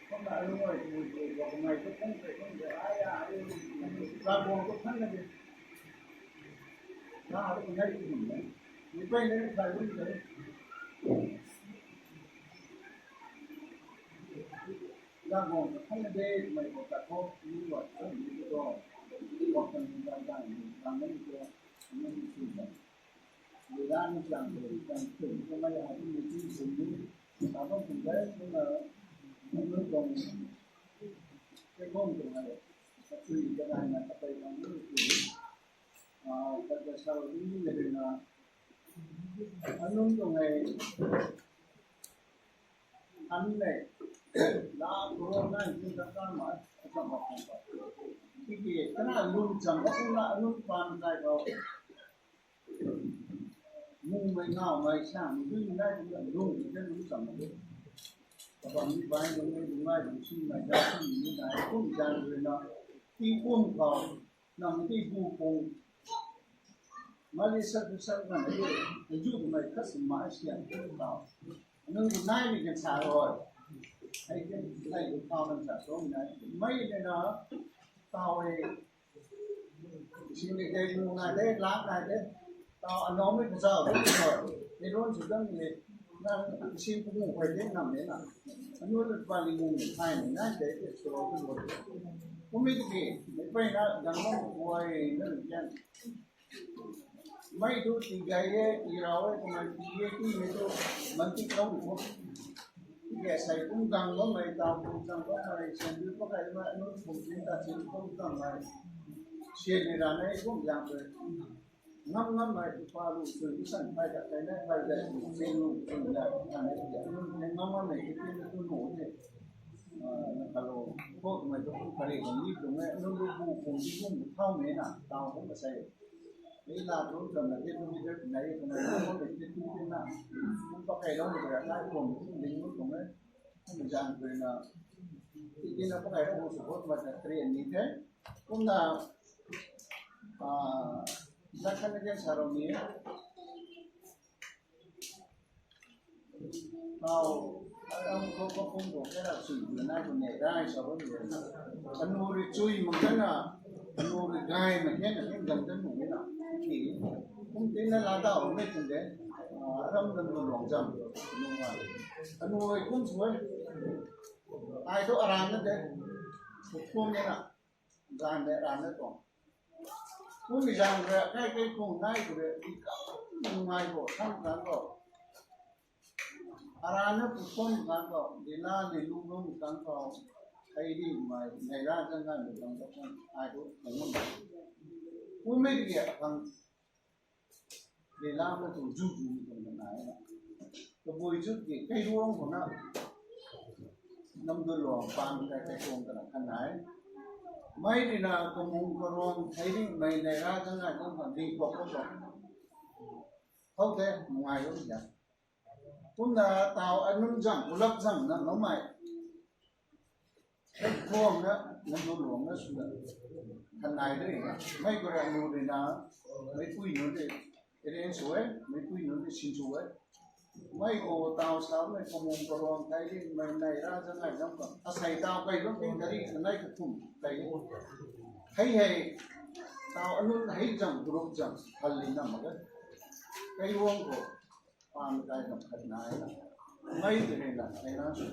Kumna a nunc ai tu tu tu kumna tu kum pe kum pe ai a ai. Ravguangc tu than na de. Na a tu nai tu kum na. Ni pai na ni pai kum de. Ravguangc ta than na de, mei khou ta khou, ni wat khou ni tu. Wat kan ni dan dan ni, dan ni tu, ni ni tu dan. Ni dan ni chang tu, chang tu, ni tu mei a tu ni tu tu ni. Ta khou tu de, tu na, ni tu tuang, te khou tu na, ta tu ni ka dan na, ta pai kan ni tu. Ah, ta ka sa ni ni na, a nunc tuang hei, an nei, la tuang nai ni ta kan ma, a cham ma kan ta. Tiki, kana lung cham, a kum na, a nunc pan nai khou. Mung mei ngau mei sang, mei dui nai kum na, lung mei kan lung cham ma de. Kabam ni bai, lung mei, lung nai, lung si mei, da si mei, nai, kum jan rui na, ti kum khou, Nang ti bu pung. Mali sat sat nang ti. Ju tu mei khat si mai sian tau. Nang ti nai ni kan sa rui. Ai ti lai tu tau nang sa so nai. Mei ni na tau e. Sing ni te mu nai te, lak nai te. Tau anau mei kazau te. Ni ron su dang ni. Nang sing pu mu koi te nam ni na. Anu le pa ni mu ni thai ni nai te te so ro te lo. Kumei tiki, mei peyna dang bam khou guay na rui kan. Mei tu tii gay e, tii rau e, kumei tii e, tii mei tu mantik lou ni khou. Asei kum gang bammei, tau kum gang bammei, sian dui pakai ma, anun kum tin ta tin kum gang mei, sian ni ra nei kum yang pe. Ngam ngam mei, pa lu sui, isan pai da, kai na pai da, sin lu sui da, kan e, anun ngam ngam mei, kitin na tu nu ni. Kalo, ko mei tu kum kari kum ni kum e, anun lu bu kum ni kum thau mei na, tau kum asei. Ni la tu kum na, kitu ni de, na ye kum na, kum ni kitu ni na. Kum pakai lo ni ra, na kum ni kum ni kum e. Kum zan kum na. Kitin na pakai lo kum support ma ta three ni the. Kum na, ah, na kan again sa ro ni. Tau, aram khou khou kum khou khe ra sui na nai khou ne dai sa bam de. Anu rui chui mak kan na, anu rui gay mak kan na, kum dang kan mak na. Ki, kum tin na la dau mei kum de. Ah, aram dang kum luang zam, anu ma. Anu rui kum sui. Ai tu aram na de. Kum ni na. Zan de aram na tuang. Kum mi zan rui, kai kai kum nai khou rui, i kam nai bo, tham kan bo. Arana pu phone kan khou, dina ni lu lu kan khou, hei di mei, nei ra kan kan ni kan khou, ai tu kan khou. Pu mei di ya kan, dina mei tu zu zu ni kan kan nai na. Tabui chut ki, kai ruang khou na, nam du luang pan kai kai tuang kan kan nai. Mei di na kamung karuang, hei di mei nei ra kan kan kan kan di khou khou khou. Khou te, ngai lu ya. Kumna tau anun zang, ulap zang na, ngamei. Hei khuang na, nang du luang na suna. Kan nai de na. Mei khou rui nu de na, mei pui nu de. Eren sui, mei pui nu de sin sui. Mei khou tau sa, mei khou mung khou ruang kai de, mei nei ra zang ngai zang khou. Asei tau kai zang ting gari, nai khou kum kai. Hei hei, tau anun hei zang, group zang, hal li na mak e. Kai ruang khou. Pan kai na khat nai na. Mei tei na, ai na sui.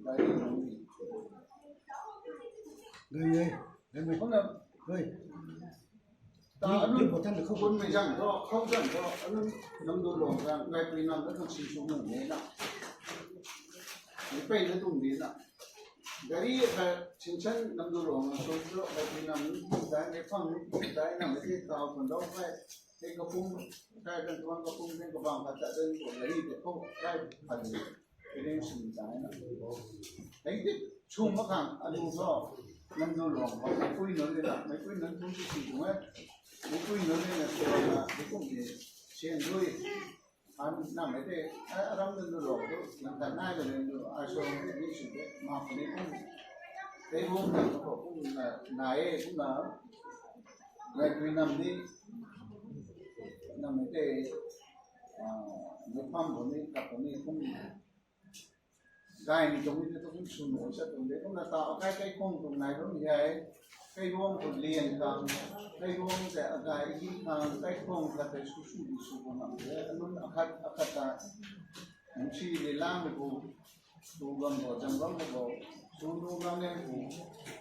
Dai na ni. Dai ye. Dai mei. Kumna. Dai. Ta anun khou tan khou bun mei zang tho, khou zang tho, anun nam du luang zang, ngai pui nam na kan sin sui na ni na. Ni pei na tung ni na. Gari ka sin san nam du luang na sui tho, ngai pui nam ni dai, ngai phang ni dai, nam ni tau kan dau kai. Hei kapum, kai kan tuang kapum, hei kabang khat ta den ko, hei de ko, kai khat de, hei de sum ta na. Hei de, sum ma khang, anu tho, nam du luang, mei pui nunc de na, mei pui nunc tu si si tu e, mei pui nunc de na, tu na, hei kum de, sian dui, an, na mei de, a, aram nam du luang tu, nam ta nai de nam du, a so, hei de sum de, ma ko ni kum, hei kum na, ko kum na, na e, kum na, Ngai pui nam ni, nam ni tei, ah, ni pham bo ni, kap bo ni, kum, gay ni tuang ni, tu kum swn o sa tuang de, kumna ta, akai kai khong tuang nai bam hei, kai ruang khou lian khang, kai ruang tei akai hi khang, kai khong khat tei su su di su bo nam de, anun akhat, akhat ta, nsi di lam bo, tu bam bo, zam bam bo, su nu bam ne bo,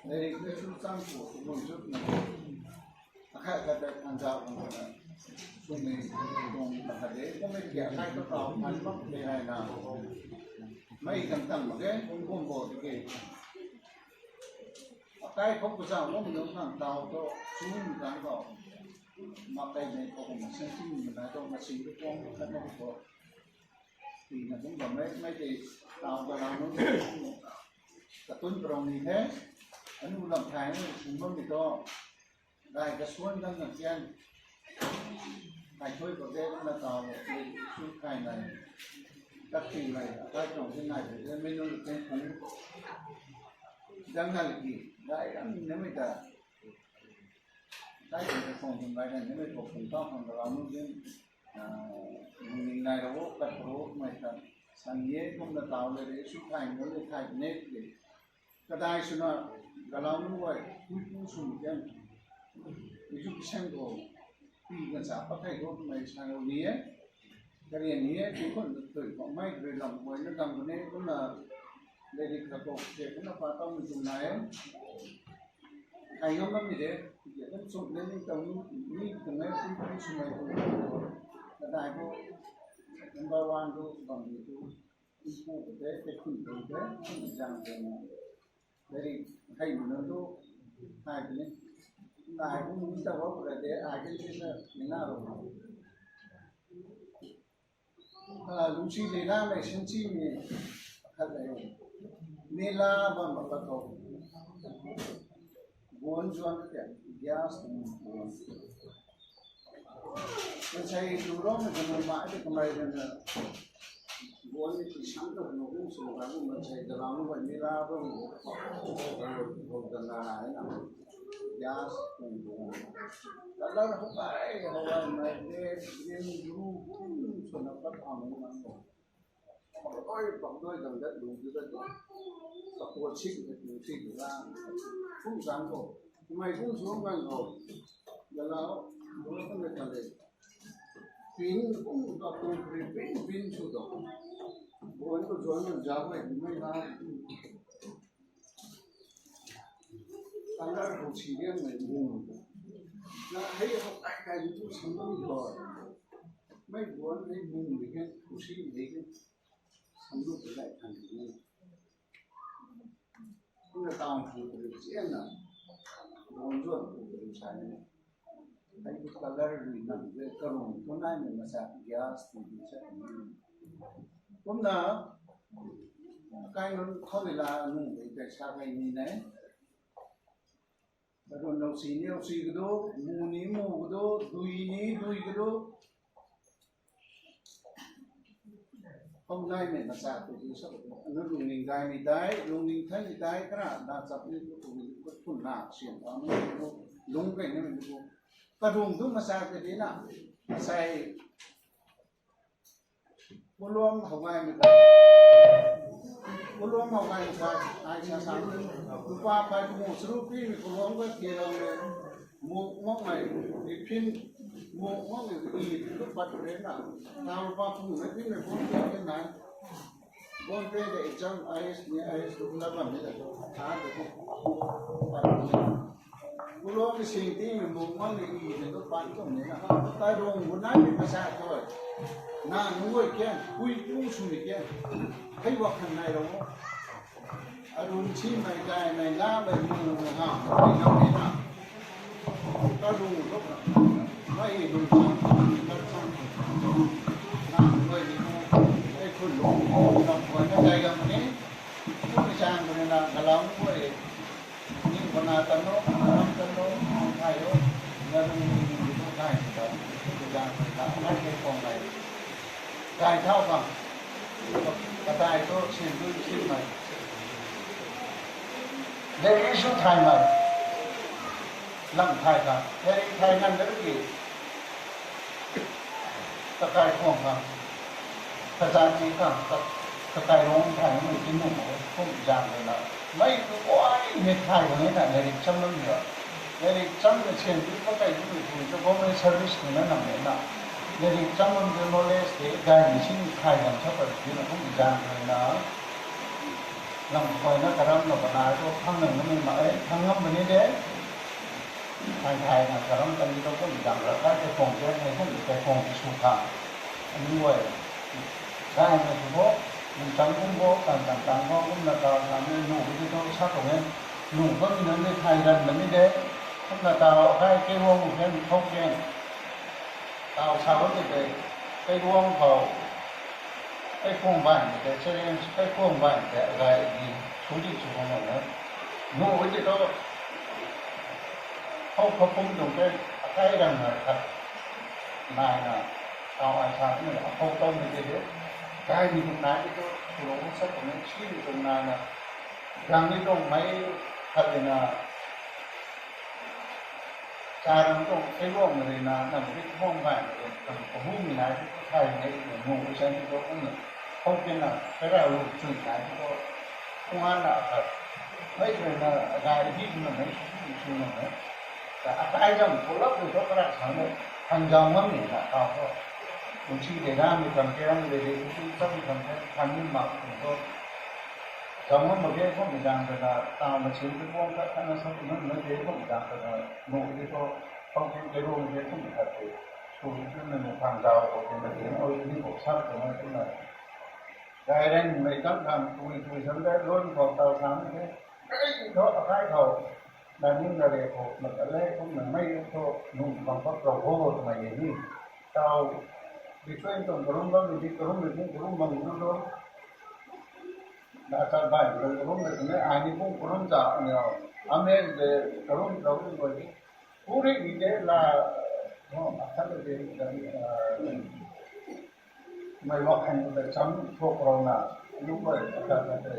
lei ni su chang bo, tu bun chut na. Akhat khat ta khang za bam na. Su ni tuang na khat de, kum mei kia kai ta tau, man bam de hai na. Mei tang tang mak ge, kum kum bo tu ke. Akai khou kazauh bam nunc khang tau tu, su ni tang tau. Mak kai mei khou kum sing sing ni na tau, ma sing tu tuang khat na bo. Tina kum bam mei, mei tei tau galau nunc, katun prong ni the, anu lam thai nunc kum bam ni tu, dai kasuan dang nang tian, kai thui ko de na tau, su kai nai, kat ti nai, akai tuang ti nai, de mei nunc tian kum, dang nai ki, dai dang ni na mei ta, Kai kan khong kan bai kan ni mei khou khong tau khang galau nunc tin, ah, nung ning nai ro, kat ro, mei kan. San ye, kumna tau le re, su thai, nunc le thai, ne le. Kadai swna, galau nunc guay, pui pu sw ni kan. Education khou, pi kan sa, pathei khou, mei san ro ni e. Karian ni e, pi khou, tui khou, mei kari lam guay, na dam khou ne, kumna, le ri kha khou, se, kumna pa tau ni tum nai e. Kai ngam bam ni de, tiki kan chum le ni tau ni, ni tuang e, pui pui swmei tuang e. Kadai khou, number one tu bam ni tu. Pu te, te khun pu te, khun zang te na. Dari, hai muna tu, hai ni. Nai pu ni ta wa pu ra de, ai ke ni na, ni na ro. Ah, lungsi le na mei sinchi ni, khat le. Ni la ba ma ka to. Guan zuan ka, gas tu guan. Kan sai lu ro na kan ma de kamai de na. Guan ni ti sang to no gu su ka gu ma sai da la no ba ni la ba gu. Gu da na na. Gas tu guan. Color ho kai ho wa ma de green blue kum su na pa ta mo na. Pakdoi, pakdoi dang dat lung tu dat tu. Pakua sik dat lung sik dat. Kum zang ko. Mei kum su kum zang ko. Galau, galau kum dat kan de. Pin kum ka kum pri pin pin su do. Bon ko zuan ko zau ko mei na. Color hu si riang mei mung. Na hei ho kai kai tu sam mung ko. Mei bon hei mung mei ke, hu si mei ke. Sam lu ke lai kan ni. Kuna tang hu ke chian na. Bon zuan hu ke sa ni. Hei tu color ni nang de karung tu nai mei masa gas tu di sa ni. Kumna kai nun khou ni la nung de kai sa kai ni nai. Karun nau si ni nau si kadu, mu ni mu kadu, dui ni dui kadu. Hau nai mei masa tu tu sa kadu. Anu lungning dai mei dai, lungning thai mei dai, kana na chap ni tu tu ni tu tu na sian ta ni tu lung kai ni tu. Karung tu masa kadi na, sai Puluam hou gaymei ta. Puluam hou gaymei ta. Ai sa sa. Lupa pai pungu sru pi mei puluam ka tia lam le. Muk makmei, riphin, muk makmei i tu pat re na. Na lupa pungu na pi mei puluam tia lam na. Bon pe de exam I A S ni I A S tu la bam ni da. Tha de. Pat. Puluam ni sing ti mei muk makmei i ni tu pat kum ni na. Karung bu nai mei masa tu. Na nunc guay kian, pui pu sw ni kian. Hei wa khan nai ro. Arun si mei kai mei la mei mu mei ha, mei na mei na. Karung tu. Mei lung chang, kar chang. Na nunc guay ni mu. Hei khun lung, lung guay na kai gam ni. Kum ni chang ni na, galau nunc guay. Ni bana tanu, ram tanu, thai o, na rung ni ni ni tu thai ni ta, ni tu jang ni ta, nai ke kong nai. Kai thau bang, katai tu sin tu sin mai. Levi su thai mai, lam thai ka, levi thai ngan da ki. Kakai khwang khang, kazat ti khang, ka-, kakai rong thai mei ti nuh mak e, kum zang rui na. Mei tu guay mei thai khang e na, lairik cham lam ni a. Lairik cham na sian tu kakai tu mei tu, tu government service tu na nam e na. Lairik cham lam tu knowledge de, gay mei sin thai khang sa pat ti na kum zang rui na. Lam khou na karam na bana tu, thang nam na mei ma e, thang ngam mei ni de. Thai thai na karam kan ni tu kum zang ra, kai te kong te, hei kum te kong te su khang. Ani guay. Gay na su bo, nung chang kum bo, tang tang tang bo, kum na tau tang ni, nu ki tu sa tu ngen, nu bam ni na ni thai ran na ni de, kum na tau, kai ke wang u ken, thok ken. Tau sa bam ni de, kai wang khou, kai khuang bai ni de, challenge, kai khuang bai ni de, gay ni, su di su bam na. Nu ki tu, Khou khou pum tuang tei, akai rang na khat nai na, tau ai sa ni na, akhou tau ni tei de, kai ni tuang nai tei tu, tu rong sa tuang ni, si ni tuang nai na, gang ni tuang mei khat ni na, cha rang tuang, tei luang ni na, na ni tei tuang bai ni, kan kabu ni nai tei tu, thai ni, ni, nu, ni sa ni tu, ni, khou tei na, tei ra lu chui nai tei tu, Kumna na khat, mei rui na, gay di na mei, sw na mei. Ta akai zam, pull up tu tu karak sang mei, khang zam ngam ni na tau tu. Kum si de na mei kam ke ram de de, kum si cham mei kam ke, khang ni mak tu tu. Zam ngam mak ge, kum mei zang de na, tau na chin tu kum khat, khat na sa tu na mei de, kum mei zang de na, nu de tu, khou kin ke ru de, kum mei khat de. Sw tu na mei khang zau, kum mei de, oi ni kum sa tu na tu na. Gairen mei kang kang tui tui sam de lun khou tau sam de. Kai tho akai khou. Daning na re khou na ka le kum na mei tho nung bang khou tau khou tw mai ye ni. Tau between tuang karum bam ni karum ni kum karum bam ni tho. Na sa bai karum karum ni kum ai ni kum karum za ni o. Amen de karum karum ni. Puri ni de la no akan de de. Mei lak khan de cham thok rau na lu bai akan de.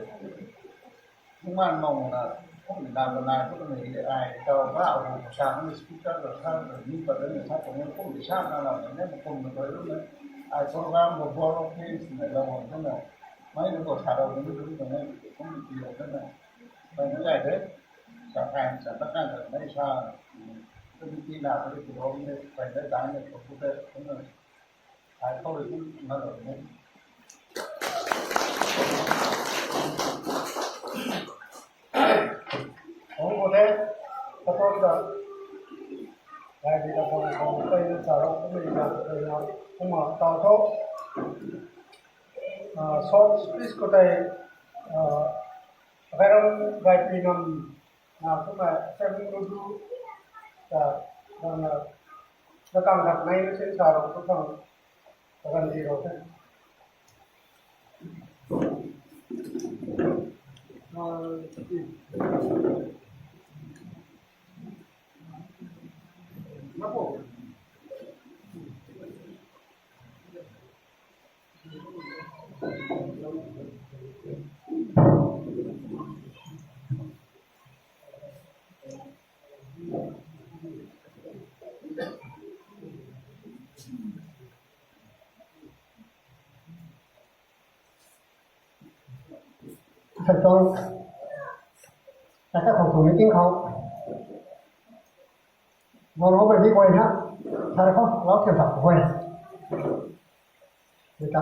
Kuman mong na kum na na na kum ni ai tau ba hu sa ni speaker lo sa ni pa de sa ko ni kum sa na na ne kum na lu na. Ai program lo bor lo things na lo na na. Mai lo sa lo ni lu na ne kum ni lo na. Bai na lai de. Sa kan sa ta kan sa mai sa. Kum ni na ko lo ni bai na da ni ko ko de kum na. Ai khou rui kum na lo ni. Ong ko the, support ka. Ai di ta ko ko kai na sa ro kum ni na kai na kum ma tau tho. Ah, short speech khou tei, ah, Gairam Gaipi Nam, ah, kumna Assembly Rudu, ah, kumna, na kang dak nai na sin sa ro, tu kang, kagan di ro the. Ah, na po. Sa tuang, sa ta khou tuang meeting khou. Moro bai ni guay na, sa ra khou, lau thiam thak guay. Ni ta,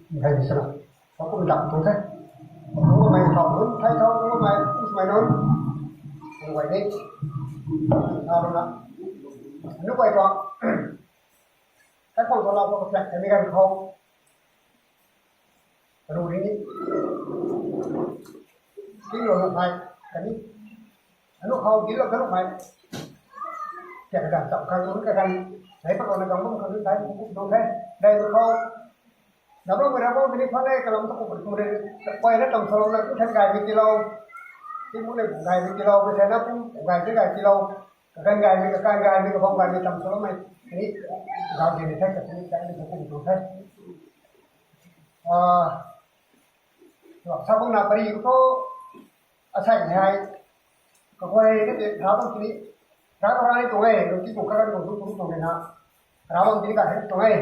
ni hai ni sa na. Khou kum dak tuang the. Kum mai thak lun, thai thau, kum mai, kum mai nunc. Ni guay ni. Sa ra na. Ni guay tuang. Kai khou tuang lau khou ka piak, kani gan khou. Karu ri ni. King lo na phai, kani. Anu khou gin lo karu phai. Kya ka dan tau khang un ka kan. Sai pa ko na kang bum khang sai bum bum dong the. Dai lo khou. Dam lo mui ra bum bini phang e kalam tu ko bum bum re. Koi na tam solo na tu then gai bi kilo. Ti mu ne bum gai bi kilo. Bi sai na bum gai bi gai kilo. Ka kan gai bi ka kan gai bi ka bum gai bi tam solo mai. Ni gai bi ni the ka ni gai bi ka ni tu the. Ah, sa bum na pari ko. Asai ni hei, kaguay na te, ra bam tini, ra bam ra ni tuang e, lungki tuang kagan tuang tuang tuang tuang na, ra bam tini ka hei tuang e.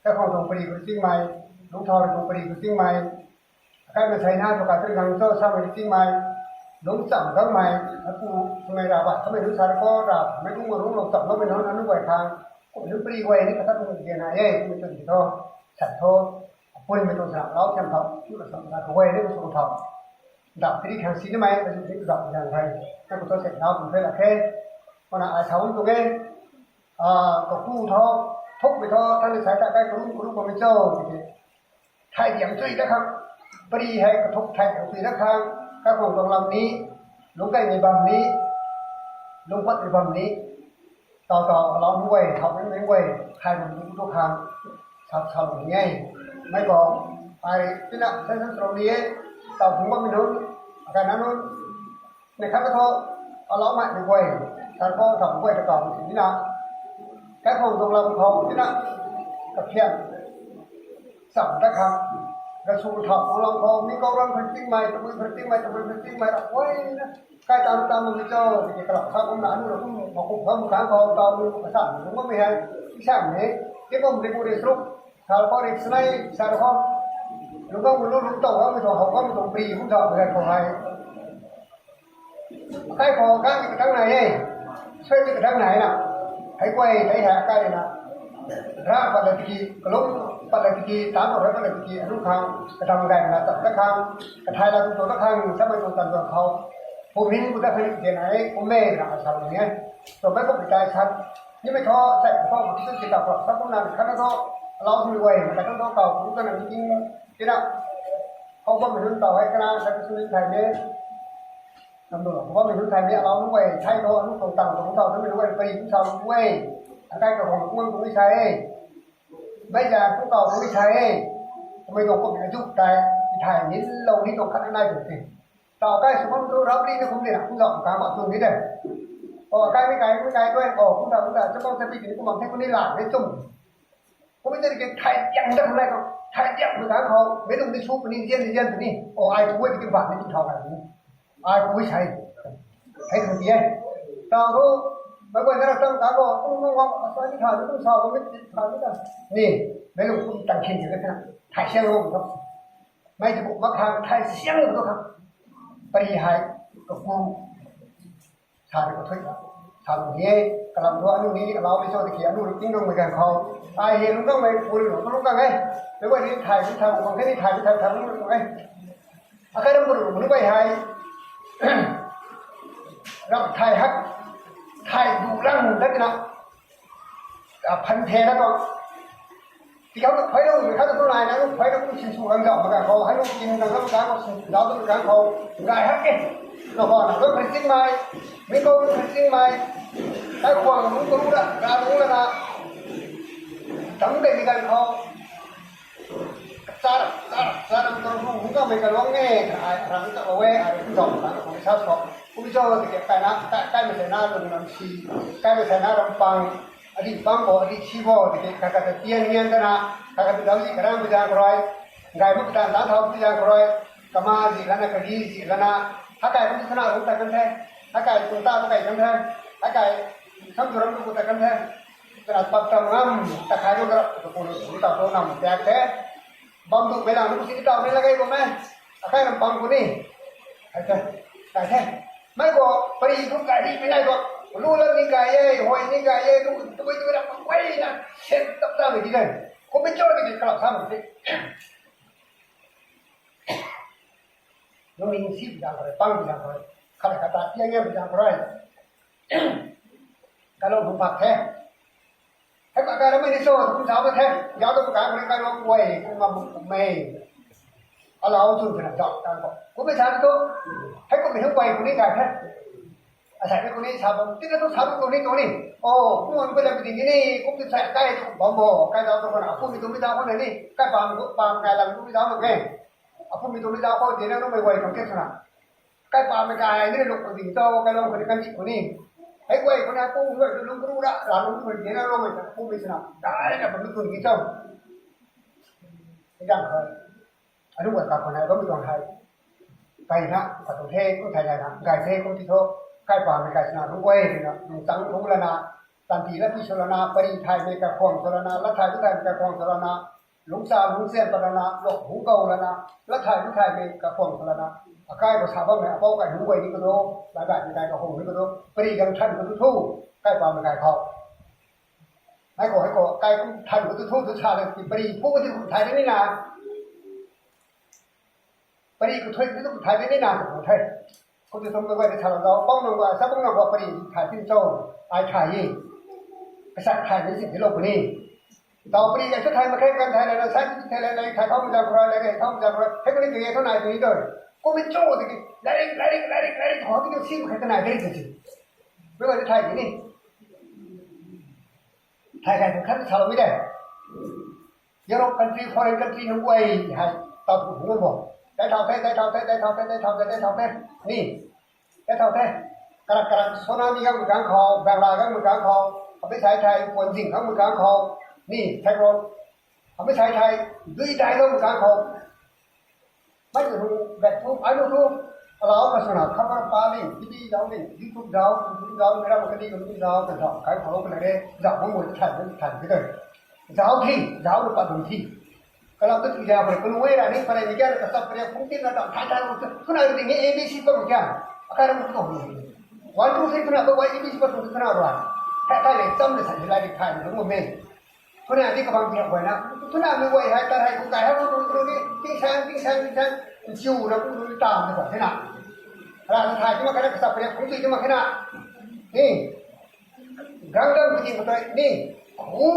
Kakhou tuang pari ko chingmei, lungthau tuang pari ko chingmei, akai masei na tuang ka tun gang cho sa mei chingmei, lungcham gangmei, apu swmei ra ba, swmei lung sa ko ra, mei lung ma lung lungcham gangmei na, na lung guay khang, kum lung pari guay ni kata tuang ge na e, kum tuang di tho, sa tho, apun mei tuang sa, lau thiam thau, tu la sa, sa kaguay ni ko sa thau. Dap tiri khang si ni mai, kasi tiri dap khang hai. Na ko to se dap khang hai la khe. Ko na ai sa un tu nge. Ah, ko ku tho, thuk mi tho, than ni sai ta kai kuru kuru ko mi cho. Thai diam chui ta khang. Pari hai ko thuk thai diam chui ta khang. Kai khong tong lam ni, lung kai ni bam ni, lung pat ni bam ni. Tau tau alau mei guay, thau mei mei guay, khai bam tu tu khang, sap sap ni e. Mei ko, ai tina sen sen srong ni e, tau phung bam mi nunc, akai na nunc, mei khat ka tho, alau mei mei guay, sar ko thau mei guay ta tau ni na. Kai khong dong lam khou tina, ka phian, cham ta khang, ka su thau khong lam khou, mi kau ram phan ting mei, tabui phan ting mei, tabui phan ting mei, ra guay na. Kai tam tam mi cho, tiki kalam sa kum na anu na kum, ma kum kham khang khou tau mi ka sa mi kum mi hai, i sa mi, ki kum ri kum ri sruk, sal khou ri snai, sal khou, lung khou lung lung tau khou mi tho, khou khou mi tho, pri kum tho, mi khou hai. Kai khou kai mi ka tang nai e, sui mi ka tang nai na, hai guay, hai ha kai na. Ra pat la tiki, kalum pat la tiki, tam pat la tiki, anu khang, ka tam gai na tap ta khang, ka thai la tu ta khang, sa mai tu tan tu khou. Phu min ku ta khang ke na e, ku me na sa ni e. To kai ko pi tai sa. Ni me tho, sai ko ko tu ki ta ko, sa ko na ka na tho. Lau ni wai, ka tho tho ka, ku ka na ni king. Tina, khou bammei nunc tau hei kana sa ka suni thay me. Nam tu khou bammei nunc thay me alau nunc guay thay tho, nunc tuang tang tuang tau, nunc guay pari nunc tau nunc guay. Akai ka hong kum kum ni sa e. Mei ja kum tau kum ni sa e. Kamei tuang kum ni ajuk tai, i thay ni lou ni tuang khat nai tuang te. Tau kai sw bam tu rap ri na kum ni na kum zau kum kang ma tuang ni de. O, akai mi kai, mi kai tuai, o, kum ta, kum ta, chabang ta pi ni kum bam the kum ni la, ni tum. Kum ni tei ki thay tiang da kum nai ko, thay tiang kum kang khou, mei tum ni su kum ni, zian ni, zian kum ni. O, ai kum wei ki bam ni tum thau kai ni. Ai kum wei sai. Hei kum ti e. Tau tu, mei guay na ra tang ta ko, kum kum kum, a sa ni thay, kum sa, kum ni thay ni ta. Ni, mei tum kum tang khin ni ka thay siang lo kum. Mei ti kum mak khang thay siang lo kum. Pari hei, ka kum. Sa ni ka thui ta. Sa ni e, kalam tu anu ni, alau ni cho ti ki, anu ni ting rung mei kan khou. Ai he lung kang mei, puri lung kang e. Mei guay ni thay, ni thay, kum khe ni thay, ni thay, thay lung kang e. Akai ram puri lung ni guay hei. Ram thay hak, thay du lang dat na. A, phan the na ko. Ti kau tu phay lou, mi khat tu nai na, phay lou kum sin su kan zau, ma kan khou, hai lou kin kan zau, kan khou, sin su zau tu kan khou, gay hak e. Na ko, na lou phan sing mai, mi kou lou phan sing mai, kai khuang lou tu ra, ra lou na, tam de mi kan khou. Char, char, char, ram tuang hung, hung kamei kalung e, ai, ram ta we, ai, ram tuang, ram tuang sa so. Kum cho, ti ke, kai na, kai, kai mei sai na, ram, ram si, kai mei sai na, ram pang, adi pang bo, adi si bo, ti ke, kai, kai, tian, nian, ta na, kai, kai, dau ji, karang, bijang, kroi, gai, muk, tan, tan, thau, bijang, kroi, kama, ji, lana, kari, ji, lana, hakai, kum, sana, kum, ta, kan the, hakai, kum, ta, kai, kan the, hakai, sam, tu, ram, tu, ta, kan the. Kana pat tam ngam, ta khai lu kara, ta pu lu, ta pu nam, tak the. Bam tu, mei lang, lu si ta, mei la kai ko me. Akai ram pang ko ni. Hai the, hai the. Mei ko, pari tu kai di, mei nai ko. Lu la ni kai ye, hoi ni kai ye, lu, tu bai tu ram pang, wei na, sen tap ta mei di den. Ko mei cho di, kala sa mei di. Lu ni si bi dang ko, pang bi dang ko. Kala kata, tiang ye bi dang ko. Kalou hum pak the. Hei pa kai ramei ni cho, kum zau ka the. Zau tu kai ramei kai ramei kuay, kum ma buk kum mei. Alau chun kena zau tan ko. Kum mei sa tu. Hei kum mei hei kuay kum ni kai the. Asai mei kum ni sa bam. Tina tu sa bam kum ni tu ni. O, kum wan kuay la pi ding ni. Kum tu sa kai tu bam bo. Kai zau tu kena. Kum mei tu mei zau ko ni. Kai pam tu pam kai lang tu mei zau na ke. Apu mei tu mei zau ko dina nu mei kuay kum ke suna. Kai pa mei kai ni luk ding cho, kai lung kani kan di kuni. Hei kuay kuna pu mei lung kuru ra, ra lung kuru dina lung mei ta pu mei suna. Dai na pa lung kuru ding cho. Hei dang kha. Anu kuay ka kuna lung mei tuang hai. Kai na, ka tu the, ku thai na, gai the, ku ti tho. Kai pa mei kai suna, lung kuay na, lung tang lung lana, tanti la pi sw lana, pari thai mei ka khuang sw lana, la thai ku thai mei ka khuang sw lana, lungsa lungsian pat lana, lok hung kou lana, la thai ku thai mei ka khuang sw lana, akai khou sa bammei apou kai hung guay ni ka do, la gay mei kai ka hung ni ka do, pari gang than ka tu thu, kai pa mei kai khou. Hei khou, hei khou, kai kum than ka tu thu, tu sa le, ti pari phu ka ti kum thai de ni na. Pari khou thui, tu kum thai de ni na, tu kum thai. Khou tu thum ka guay ni sa la zau, pang nung guay, sa pang nung guay pari thai tin cho, ai thai e. Ka sa thai ni si ti lou puni. Tau pari kai thu thai mak khe, kan thai la, la, sa ti thai la, la, thai thau mei zau kura, la, la, thau mei zau kura, hei pari ti ye thu nai tu ni tu. Kum mei cho ti ki, lairik, lairik, lairik, lairik, ho ti ki si mak khe, ka nai de ti si. Mei guay ni thai ti ni. Thai kai thu khat sa lou mi de. Europe country, foreign country nunc guay hei, tau tu hung bo. Tei thau the, tei thau the, tei thau the, tei thau the, tei thau the. Ni. Tei thau the. Karak karak sona mi gang mi gang khou, bangla gang mi gang khou, amei sai thai, puan zing gang mi gang khou. Ni, thai ro. Amei sai thai, dui dai gang mi gang khou. Mei tu hu, bai tu, ai lu tu, alau ka suna, khamar pa ling, T V zau ling, YouTube zau, YouTube zau, mei ram ka di ka lu zau, ka zau, kai khou ka le, zau bang mo thai, thai ki de. Zau thi, zau lu pa dun thi. Kalau tu tu ya bre, kunu wei ra ni pare ni kya ka sap bre, kung tin na dam thai thai lu tu, kuna ri ni A B C pa ru kya. Akai ram tu. One, two, three, kuna ba wai A B C pa tu kuna ra. Thai thai le, cham le sa ni lai di thai lu mo me. Tuna di kabang ti guay na. Tuna mi guay hei, ta hei, ku kai hei, ku, ku, ku, ni, ting sang, ting sang, ting sang, chiu na, ku, ku, tam na, ku, tina. Ra, na, thai, tima, kana, ka sap, kung, ti, tima, kana. Ni. Gang, gang, ku, ti, ku, tai, ni. Ku,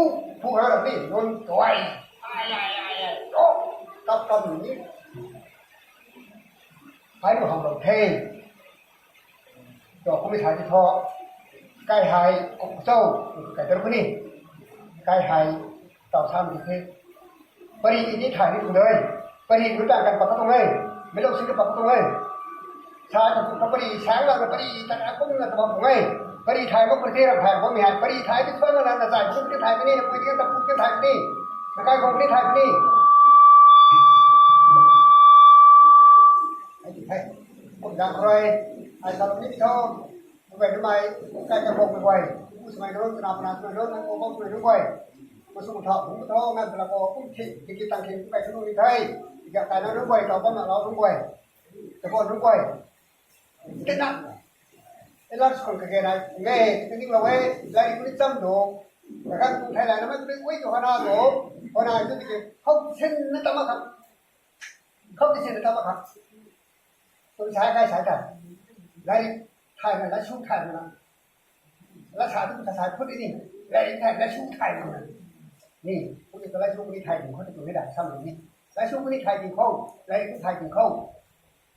ku, ra, ni, non, tuai. Ai, ai, ai, ai. Oh. Kap kap ni. Hai lu hang lo the. Cho kumei thai ti tho. Kai hai kok cho. Kai dar kuni. Kai hai tau sam di the. Pari ni thai ni tu dei. Pari ni ta kan pak tu dei. Mei lo si ta pak tu dei. Sa ta tu pari sang la pari ta na kum na ta bam dei. Pari thai ko pari ra thai ko mi hai. Pari thai ti tho na na zai ko ti thai ni, pui ti ta pui ti thai ni. Na kai ko ni thai ni. Ai ti thai. Kum dang roi. Ai sa ni tho. Kum bai ni mai. Kai ka ko bai. Kum mai ro na na na ro na ko ko bai. Masung thau, hum thau, ngan tala ko, kum thi, thi ki tang thi, kum kai sunu ni thai. Ki kai na nung guay, tau bam na lau nung guay. Tau bam nung guay. Tina. Elar sukun ka ge nai, nge, tina ning lau e, lai kuni cham do. Ka kan kum thai lai na mai kuni ui tu hana do. Hana tu ki, hau sin na tama kha. Khou ti sin ta ma kha. Tu sai kai sai ta. Lai thai na, lai su thai na. La sa tu sa sai phut ni. Lai thai, lai su thai na. Ni, phut ni lai su ni thai ni, khou tu ni da sam ni. Lai su ni thai ni khou, lai tu thai ni khou.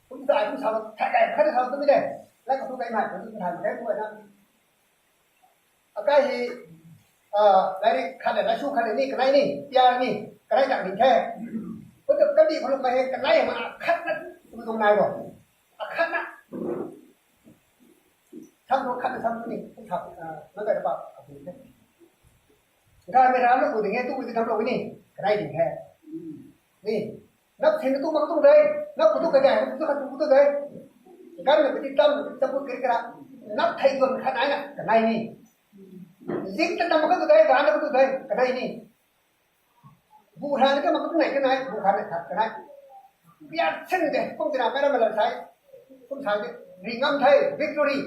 Phut ni thai tu sa thai kai, khai sa tu ni de. Lai ka tu kai mai, ka tu thai kai tu na. Akai hi, ah, lairik khat le, laisu khat le ni, kanei ni, piar ni, kanei tak ni the. Kutu kandih khou luk mei hei kanei ma khat na, tu tuang nai bo. A khat na. Sam tu khat na sam tu ni, tu thap, ah, na kai pa, a tu ni the. Gay mei ram na ku ding e, tu ku ti tham lou ni, kanei ding the. Ni, nap thin tu mak tu dei, nap ku tu kai dei, tu khat tu tu dei. Gan na ti tam, tam ku kiri kara. Nap thei tuan khat ai na, kanei ni. Zing ta tam ka tu dei, gan na ka tu dei, kanei ni. Bu han ka mak tu nai kanei, bu han ka kanei. Biar chen de, kum tina mera mela sai. Kum sai de, ringam thei, victory.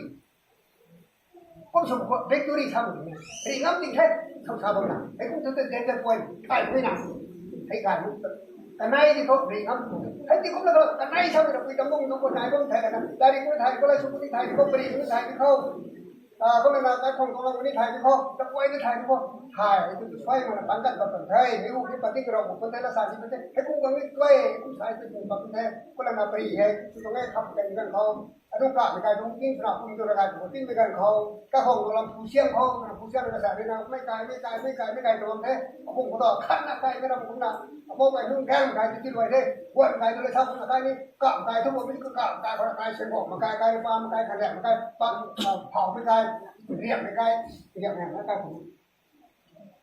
Kum sum khou victory sam ni. Ri ngam ting the, sam sa bam na. Hei kum tu tu danger point, thai pui na. Hei kai mu. Kanei di khou ri ngam tu. Hei ti kum na khou, kanei sam na pui tam bung nung khou nai bam thai na. Dari kum thai khou, lai sum ni thai khou, pari ni thai khou. Ah, kum na kai khong khou ni thai khou, ta pui ni thai khou. Thai, hei tu tu sai ma na tang kan bam thai. Hei u ni pati karo kum thai la sa ni pati. Hei kum kang ni tuai, kum sai tu kum bam thai. Kum na pari hei, tu tu ngai kham kan kan khou. Adu ka mei kai dung ting suna kum tu na kai tu ting mei kan khou, ka hong lam phu siang khou, na phu siang na sa ri na, mei kai, mei kai, mei kai, mei kai tu lam the, a kum khou tu khat na kai, mei ram kum na, a pau kai hung gang kai tu ti luai the, guan kai tu le sa kum na kai ni, ka kai tu bo mi ka kai khou na kai sen bo, ma kai kai, pa ma kai, khan liak ma kai, pa, phau mei kai, riak mei kai, riak mei kai kum,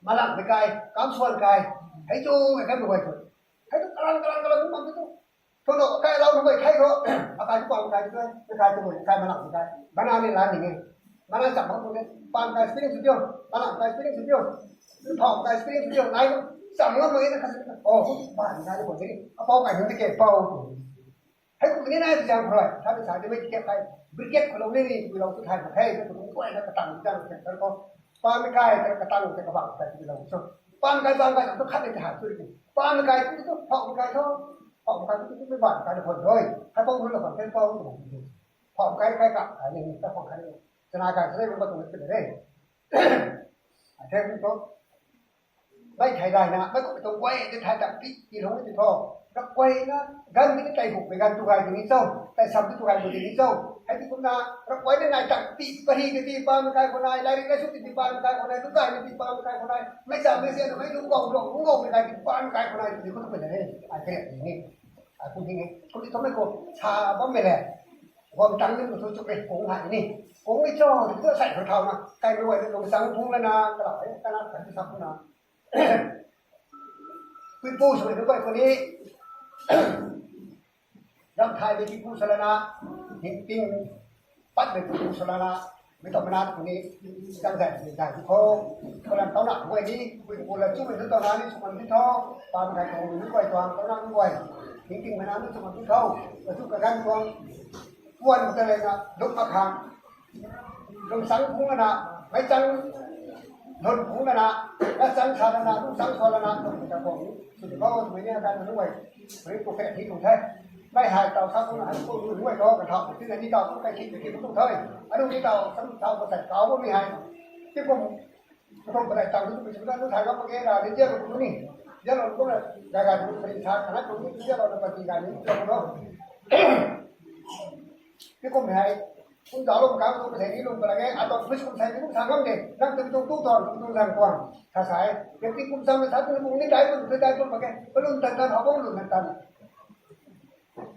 ma lam mei kai, kam suan kai, hei chu mei kai mei guay tu, hei tu kalang kalang kalang tu bam tu. Thu lo, kai lau nunc guay thei thu, akai tu pam kai tu, kai tu mui, kai malang tu kai. Bana ni la ni nge. Bana cham mak tu nge. Pam kai spelling sw diu, malang kai spelling sw diu. Thau kai spelling sw diu, nai cham ngam mak e na kha. Oh, pam kai tu pam ni. Apau kai nunc ti ke pau. Hei kum ni nai tu jang khroi. Tha tu sa ti mei ti ke kai. Brigade khou lou ni ni, khou lou tu thai mak khe. Tu kum kuai na katang jang ke tar ko. Pam kai ta katang ta kabang kai tu lou so. Pam kai, pam kai tu khat ni ta ha tu ni. Pam kai tu tu, thau kai thu. Pham kai tu tu mei ban kai na khwan doi. Hai pau rui la khwan the pau tu. Pham kai kai ka, kai ni ta khwan kai ni. Chana kai sa ni ma tu ni de. A the tu. Mei thai dai na, mei ko tu guay de thai tak ti, ti lou ti tho. Ka guay na, gan ni tai huk mei gan tu gai ni cho. Tai sam tu gai ni cho. Hai ti kum na, ka guay na nai tak ti, pari ke ti pam kai khwan nai, lai ri kai su ti ti pam kai khwan nai, tu kai ni ti pam kai khwan nai. Mei sa mei se na mei lu gou lu gou mei kai ti pam kai khwan nai ti khou tu pui na he. Ai kre ni. A, kum ding e. Kum di thom e ko, sa bam mei le. Guang tang ni ko thu chuk e, kung hai ni. Kung ni cho, thu sai ko thau na. Kai mei wai ni kung sang phung la na, ka la e, ka na, ka ti sa phung na. Pui pu sui ni bai ko ni. Ram thai ni ki pu sa la na. Ding ting. Pat mei pu sa la na. Mei tawmei na tu ni, zang zai ni zai tu tho. Ko lam tau na, guay ni, guay ni, guay la chu mei tu tau na ni, sw kan ni tho. Pam kai khou ni guay tuang, tau na ni guay. Ting ting mei na ni sw kan ni tho. Ka chu ka gan tuang. Kuan ka le na, luk ma khang. Lung sang phung na, mei chang, lun phung na, ka chang sa na, lung sang sa na, lung ka khou ni. Sw ni tho, mei ni ka ni guay. Mei ko ke ni tu the. Mei hai tau sa phung na, hai ko ni guay tho, ka thau, ti na ni tau, ka ki, ki tu the. Anu ni tau, sang tau, ka sa, tau, mei hai. Ti ko, Kum padeih tang tu pi sw na tu thai gam mak ge ra, ni dia ko tu ni. Yalou kum na, jaga tu pari sa khana tu ni yalou na pati ga ni lo no. Ti kum hai, kum da lo ka tu sei ni lo pala ke, ato pus kum sai ni kum sa ngam de, nang tu tu tu tu tu tu sang kuang, sa sai. Ti kum sang sa tu kum ni dai tu tu dai tu ma ke, balun tan tan hou bang lun tan tan.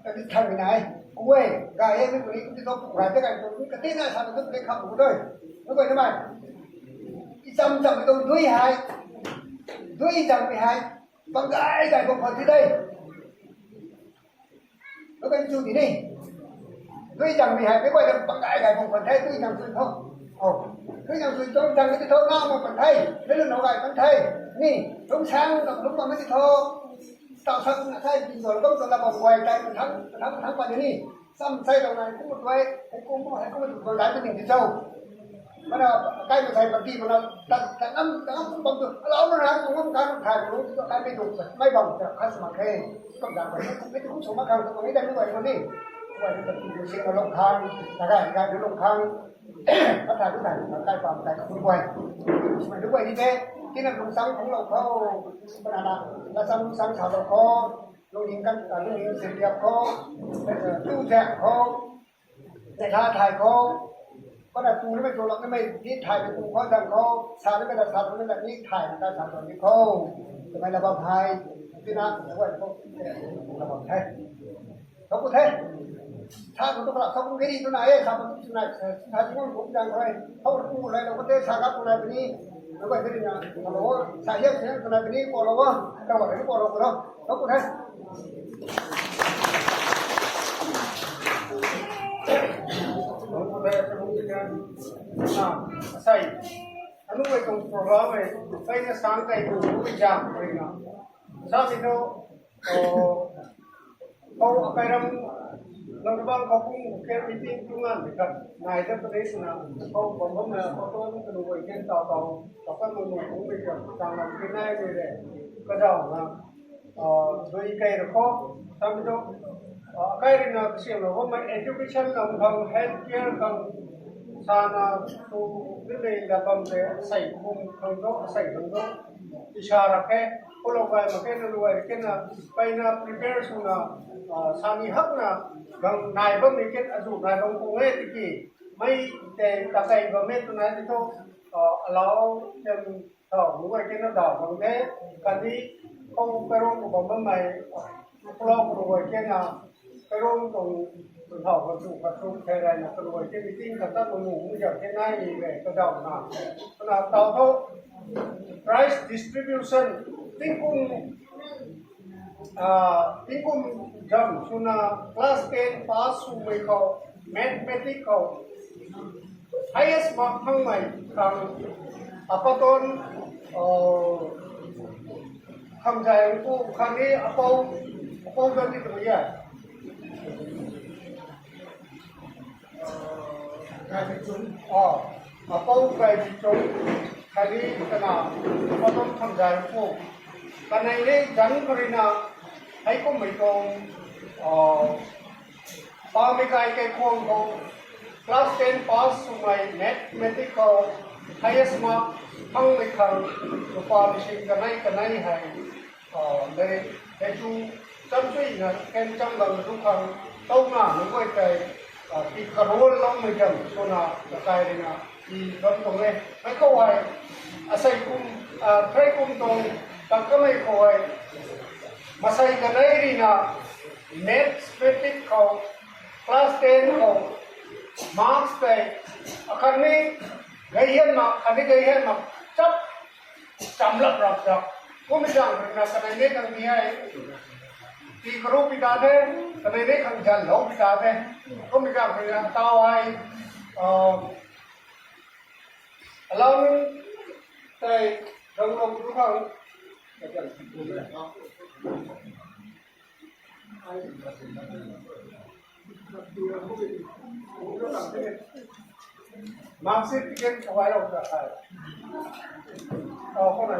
Ka ti than mi nai. Kuay, ga e mi kuni kuti to kuay te kai to, ka ti na sa to te kham ku doi. Kuay na mai. I cham cham to dui hai. Dui cham mi hai. Bang gai gai bang phat ti dai. Kuay chu di ni. Dui cham mi hai, kuay bang gai gai bang phat thai, dui cham chu tho. Oh. Dui cham chu tong cham ti tho na ma phat thai. Ni lu no gai phat thai. Ni, lung sang, lung ma ti tho. Tau sak na sai bin dol gam tala bam guay tai, thang, thang, thang pa ni. Sam sai dong nai, kum tuai, hei kum, hei kum tu dai tu ning ti chau. Mana, kai ma sai pati mana, ta, ta ngam, ta ngam bam tu, alau mana, kum ngam kan, thai kum tu, kai mi tu, mai bam ta, khas ma khe. Kum da, kum mi tu, kum suma kan, kum mi da ni guay ni. Guay ni pati tu sing ma long khang, ta gai, gai tu long khang. Ka thai tu thai, kai pam tai, kum guay. Mai tu guay ni te, tina lung sang kum lo khou, mana na, la sang lung sang sa lo khou. Lungning kan, ah, lungning siriap khou, eh, tu zak khou, eh, tha thai khou, kana tu ni mei tu lak ni mei ni thai ni tu khou zang khou, sa ni mei la sa tu ni la ni thai ni ta sa tu ni khou. Tumei la bam hai, tina, eh, wai khou, eh, la bam hai. Khou ku the. Sa tu tu kala, khou ku giri tu na, eh, sa tu tu na, eh, sa tu tu zang khou, eh, khou ku lai lo khou te, sa ka ku lai ni, na wai giri na, lo, sa ye se tu na ni, ko lo, ka wai ni ko lo, ko lo. Khou ku the. Sai, anu wei tuang program hei, sai na sang kai tu, tu jam, wei na. Sa si tu, oh, khou akai ram, nang bang khou kung ke meeting tu ngan di kan, nai da tu ni suna, khou bam bam na, khou tu ni tu wei ke tau tau, tau kan nung nung kung mei kan, tang lam ke nai mei re, ka dau na. Ah, dui kai ra khou, tam tu, ah, kai ri na kasiam lo, kum mei education lam khang, health care khang, sa na tu, ni le la bam te, sai kum khang tu, sai khang tu, ti sa ra khe, ko lo kai ma ke na luai ke na, kai na prepare sw na, ah, sa ni hak na, gang nai bam ni ke, azu nai bam kung e tiki, mei te ta kai bam e tu nai ti tu, ah, alau, tem, Tau, nuai ke na dau bang the, kani, khou perong khou bam bam mei, pulau khou nuai ke na, perong tuang, thau khou chu, khou chu, the rai na, khou nuai ke meeting khat ta khou nu, mu jak ke nai ni re, ka dau na. Kana tau khou, prize distribution, tingkum, ah, tingkum jam swna class ten pass swmei khou, mathematics khou, highest mark phangmei khang, apaton, oh, Khamzai Pu khatni apou, apou zan ni tabui e. Ah, apou Gaibichung khatni kana, apaton Khamzai Pu. Kanei ni zan khou rui na, hei kummei tuang, ah, Pamei kai kai khwang khou, class ten pass swmei mathematics khou highest mark phangmei khang, lupa lising kanei kanei hei, ah, merit hei chu cham chui na ken cham gang tu khang, tau na nunc guay tei, ah, ti karol loumei jam swna, kakai rui na, ti bam tuang e. Mei khou hei, asei kum, ah, threi kum tuang, tak kamei khou hei, masei kanei rui na, mathematics khou, class ten khou, marks tei, akhatni gay hian mak, khatni gay hian mak, chap, cham lap rap rap. Kummei zaeng rui na kanei ni khang ni hei, ti karu pi ta the, kanei ni khang zan lou pi ta the. Kummei zaeng rui na tau hei, ah, alau nunc tei, rang rang tu khang, Marksheet ticket kawai rau ta khai. Oh, kau na.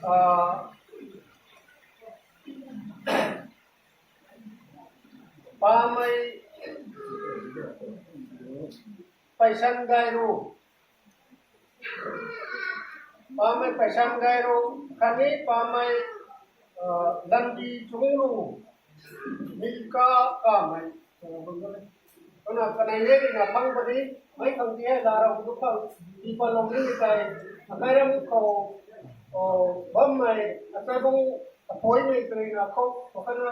Ah, Pamei Paisan Gairu. Pamei Paisam Gairo, khatni Pamei, ah, Lanbi Chunglu, Milka Kamei, Tuna kanei ne rina phang padi, mei khang ti hei Larou tu khang, tii patlou nimei tei, akai ram khou, oh, bammei, akai bung, aphoimei tei rina khou, pakhatna,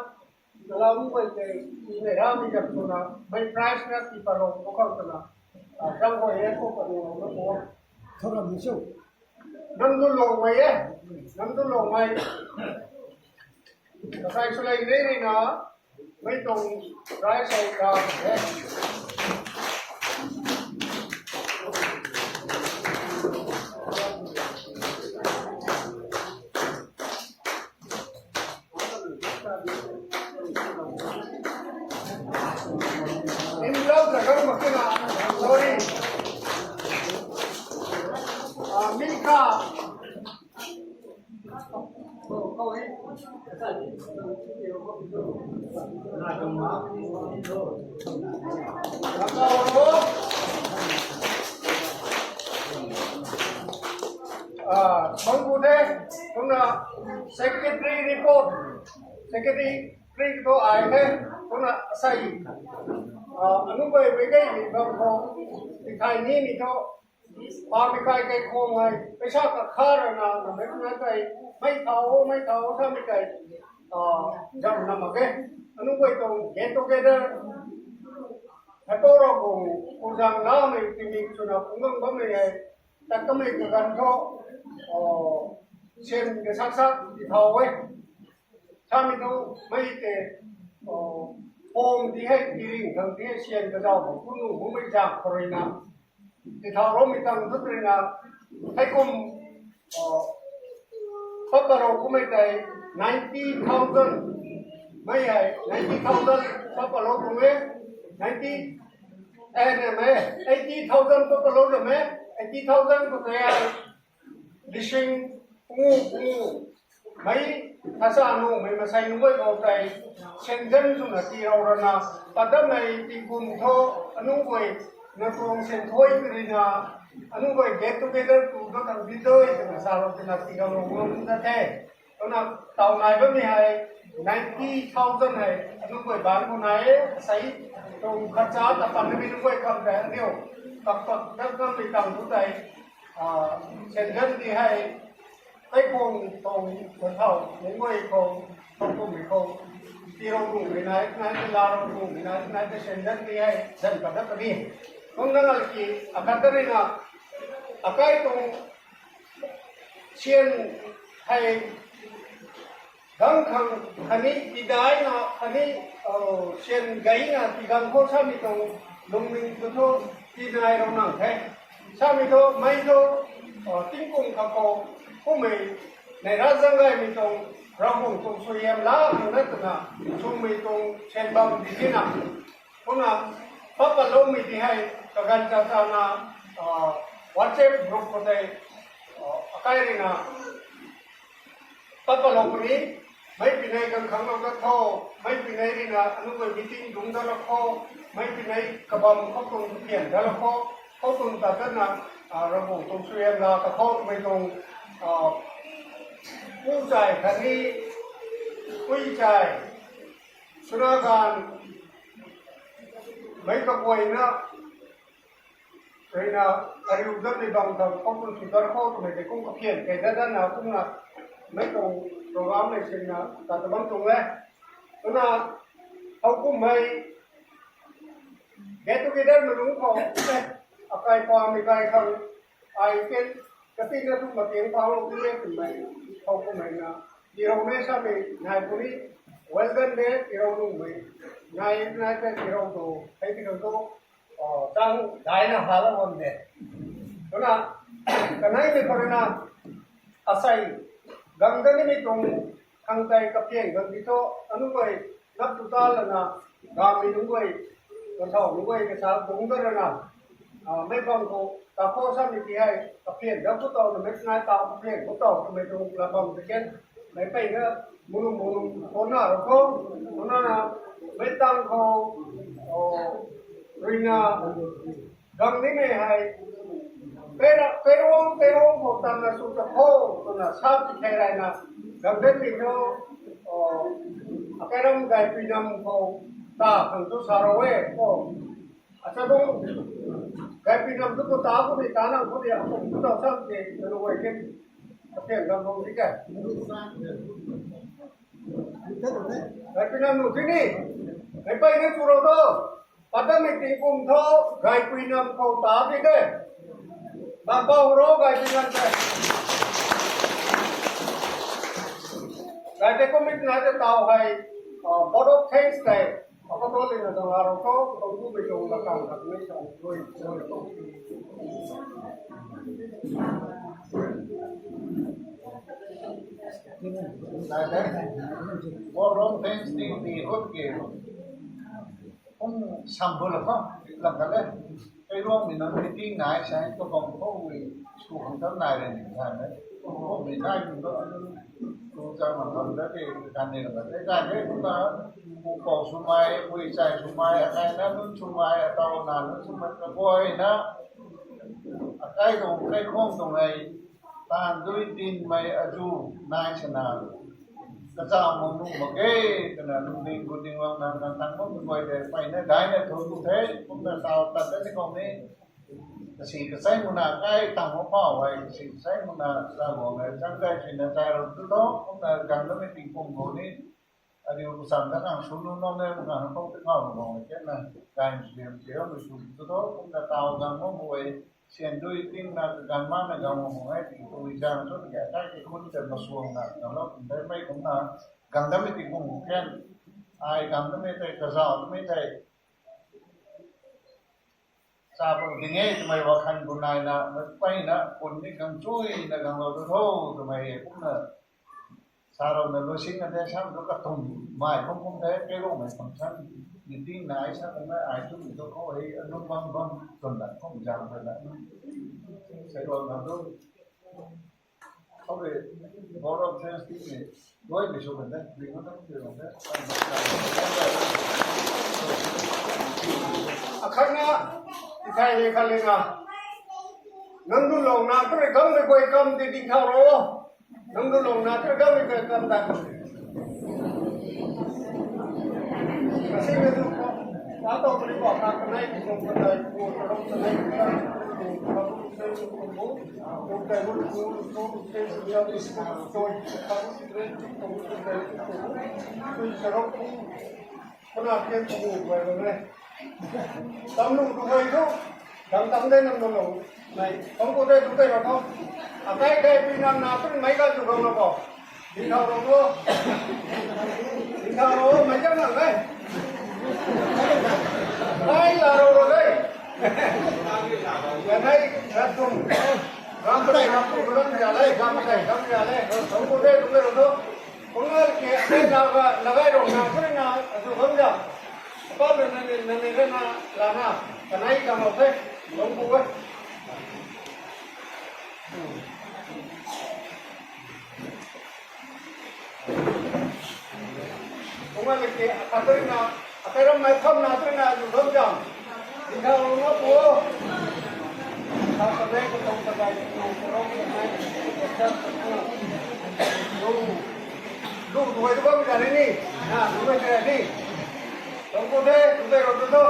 Nalam guay tei, tii nei ramei gap twna, mei prize na tii patlou tu khang twna, ah, zang guay e khou panu na khou. Thoram ni sw. Namdulongmei e, Namdulongmei. Kasai swlei nei rina, mei tuang prize hei ka e. Envelope na kang mak kena, sorry. Ah, Milka. Ah, mangku de, kumna secretary report, secretary to ai the, kumna asai, ah, anu bai bai gai ni bam ko, dikhai ni ni to, Pamei kai kai khou ngai, paisa kakha rana, na mei na kai, mei thau, mei thau, sa mei kai, ah, zam na mak e. Anu guay tuang get together, hei pou rau kung, kuzang lamei, timik swna kung gang bammei hei, tat kamei kaganv thu, oh, syan kasak sak, ti thau e. Samei thu, mei tei, oh, pom ti hei, tiring thang ti hei, syan kazau bam, kunu, mumei zang khou ruina. Ti thau roumei tang thu ruina, hei kum, oh, patlou kumei tei, ninety thousand, mei hei, ninety thousand, patlou kum e, ninety, eh, ne, mei, eighty thousand patlou de mei, eighty thousand khou tei hei, lising, pungu, pungu, mei, thasa anu, mei masai nunc guay khou tei, syan zan swna tii rau rana, padatmei tingkum thu, anu guay, na tuang syan thuai tirina, anu guay get together tu na thang di doi, twna sa rau tina tii rau rau na the. Twna taw nai bammei hei, ninety thousand hei, anu guay ban khou nai e, asai, tuang khatcha ta pan na mi nunc guay kam tei, aniu, tak tak, dam dam mei tang tu tei, ah, syan zan di hei, tei khou, tuang, tuang thau, nunc guay khou, tuang tummei khou, tii rau nungmei nai, nai tei la rau nungmei nai, nai tei syan zan di hei, zan pat dat puni. Kum na ngal ki, akhat ta ruina, akai tuang, syan hei, gang khang khatni, tidaina khatni, oh, syan gaina, tigang khou samei tuang, lungning tu thu, tinai rau nang the. Samei thu, mei thu, oh, tingkum kha khou, kumei, nei ra zang gaymei tuang, Ravguangc tuang suaihiam la, na twna, swmei tuang, syan bam di tina. Kumna, papatloumei ti hei, kaganv cha chana, ah, WhatsApp group khou tei, ah, akai ruina, papatlou puni, mei pinei kang khang lou dat tho, mei pinei ruina, anu guay meeting dungc dat lou kho, mei pinei kabam khou tuang pian dat lou kho, khou tuang ta tatna, ah, Ravguangc tuang suaihiam la ta kho, mei tuang, ah, pu chai khatni, pui chai, swna ganv, mei kaguayna, ruina, ariu dat ni bang ta, khou tuang sw dat khou twmei tei kum kaphian kei dat datna kumna, mei tuang program nei sinna, ta ta bam tuang e. Twna, khou kummei, get together na lungc khou, akai pamei kai khang, ai ken, katina tu matiang pang lou ti le twmei, khou kummei na, tii rau mei samei, nai puni, well done de, tii rau nungmei, nai, nai tei tii rau tu, hei tii rau tu, oh, tang daina hala bam de. Twna, kaneimei khou ruina, asei, gang dat nimei tuang, khang tei kaphian gang di thu, anu guay, nap tu ta lana, gammei nunc guay, kathau nunc guay, kasa dungc dat rana, ah, mei bam khou, ta khou samei ti hei, kaphian dat khou taw, na mei nai ta kaphian khou taw, twmei tuang la bam ta ken, mei peyna, munu munu, khou na rau khou, khou na na, mei tang khou, oh, ruina, gang nimei hei, Kei ra, kei rong, kei rong khou tanna sw ta kho, twna sap ti khe rayna, gangden ti tho, o, akei ram Gaipui nam khou ta khang tu sa ro e, o. Acha dong, Gaipui nam tu ko ta ko ni ta nang ko ni, akum tu ta sam ti, nang wai ke, apiang gam bong ti ke. Gaipui nam nu ti ni, Gaipui ni tu ro to. Patatmei tingkum tho, Gaipui nam khou ta di de. Bam pau ro Gaipui nam te. Gaipui kum mit na te tau hei, ah, vote of thanks tei. Apa to le na dong aro ko, kung ku mei dong la kang khat mei dong, doi, doi, doi. Vote of thanks ti, ti hut ke. Kum sam bu la ko, la ka le. Kei rong mi nang meeting nai sai, ko bang ko wi, sku khang tam nai le ni sai le. Ko mi nai mi ko, tu cha ma kam da te, kan ni la ka te, kan ni ko na, ku ko sw mai, ku chai sw mai, akai na nun sw mai, atau na nun sw mai, ka boi na, akai dong, kai khong dong ai, tan dui din mai aju nai sana. Kachau mung nung mak ge, twna lungding gunding lang nang nang tang bam koi de, pai na dai na thu tu the, kumna tau tat da ni kong ni. Kasi kasai muna kai tang mo pau ai, kasi kasai muna sa mo ngai, chang kai china chai ro tu tho, kumna gang da me ting kum go ni. Adi ku sam da nang sunu nong ne, nang pau te kau mo ngai, kena, kai siem te, mo su tu tho, kumna tau gang mo mo ai, sian dui ting na, kaganv ma na gang mo mo ai, ti tu i jang tu, ya kai ke khun te ma suang na, gang lo, kum dai mai kum na, gang da me ting kum ken, ai gang da me te, kazau da me te. Sa pang ding e twmei wa khan bu nai na, mei pei na, kun ni kang chui na gang lo tu tho, twmei e kumna. Sa rau na lo sing na te sam tu katum, mai kum kum te, kei lo mei function, meeting na ai sa kum na, ai tu mi tu ko hei, anung bam bam, tun na, kum jang pe na. Sei lo na tu. Khou rui, Board of Trustees ni, luai mi sw kan de, ling na tam ti rong de. Akhat na, ithai hei khat le na. Nang du long na, tu rui gam rui guay kam ti ding thau ro. Nang du long na, tu rui gam rui guay kam ta. Kasi na du ko. Sa tau tu rui ko, kha kanei, kong kanei, ko, tarong kanei, ko, tarong kanei, ko, Tam nung tu hei tu, dang tam de nam nung nung. Nai, tang ko de tu de ro ko. Akai kai pi nam na tu mei ka tu ro na ko. Ding thau ro ko. Ding thau ro, mei jang nang de. Kai la ro ro de. Kanei, rat tum. Ram pai, ram tum, ram ja le, ram pai, ram ja le. Tang ko de tu de ro ko. Kung na ke, ke na ga, lagai rong na, kung na, atu bam ja. Apa na, na, na, na, na, la na, kanei ka mau the, long bu e. Kung na ke, atu na, Akai ram mei kham na tu na lu bam jam. Ding thau lu na pu. Thau ta dei ko tong ta dai ko tong ta rong ko nai. Lu. Lu tu wai tu bam jam ni. Na lu wai jam ni. Tong ko de, tu de ro tu tu.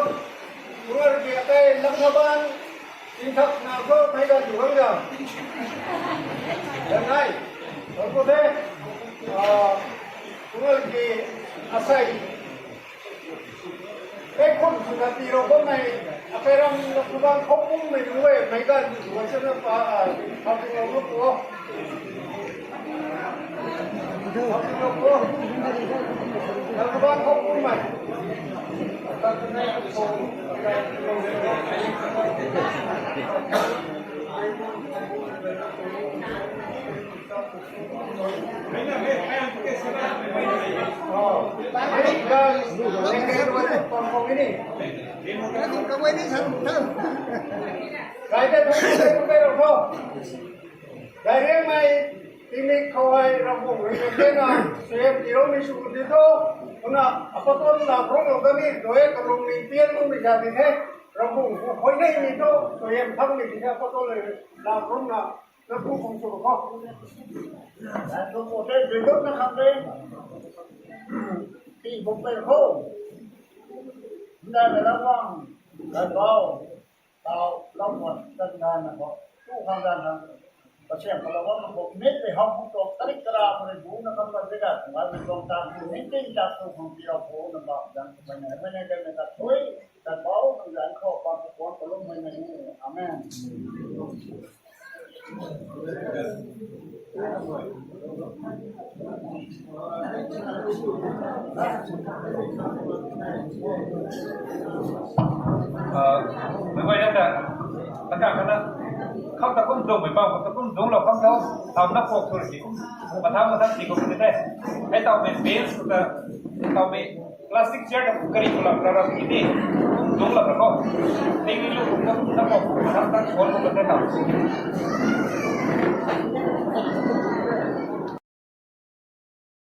Kung na ke akai lam na ban. Ding thau na ko mei da lu bam jam. Jam nai. Tong ko de. Ah, kung na ke asai. Kei khun swna tii rou bammei, akai ram na khubang khou pummei nunc e, meic ganv nunc e, swna pa, a, khou tii rou na pu o. Khou tii rou pu o. Na khubang khou pummei. Gaidet hei, gaidet hei, gaidet hei, gaidet hei, tingmik khou hei, Ravguangc rui kan tena, suaihiam tiiloumei sw di tho, kumna, apaton la khou lou kani, doi kalung ni pian lungmei za di the. Ravguangc khou huayney ni tu, suaihiam thangc ni ti sa khou tu le, lam rumna, na tu khang sw khou. Lam tu khou te, dui dut na khang te. Pi buk pe khou. Ndai na Ravguangc, Ravguangc. Tau, lau khwan, tan dan na khou. Tu khang dan na. Pasiam khou lau khang khou. Mit le hau khang tu, tarik tara khou le bu na khang khwan te ka. Ngai mi tuang tan, mi ting tak tu khang pi lau khou na bam dan khou. Mei na, mei na, mei na, mei na, tat thui, tat bau, nang dan khou, bam khou, khwan khou lum mei na ni. Amen. Mei guay na ta, ta kang kana, kham ta kum dungmei bam, ta kum dungclou kham tho, tham na pok thu ki, matham matham ti kum ni the. Hei tawmei bench ta, tawmei plastic chair ta kari kum lam ra ra ki ni, kum dungclou ra khou. Ting lu kum na pok, matham ta suan kum na the tau.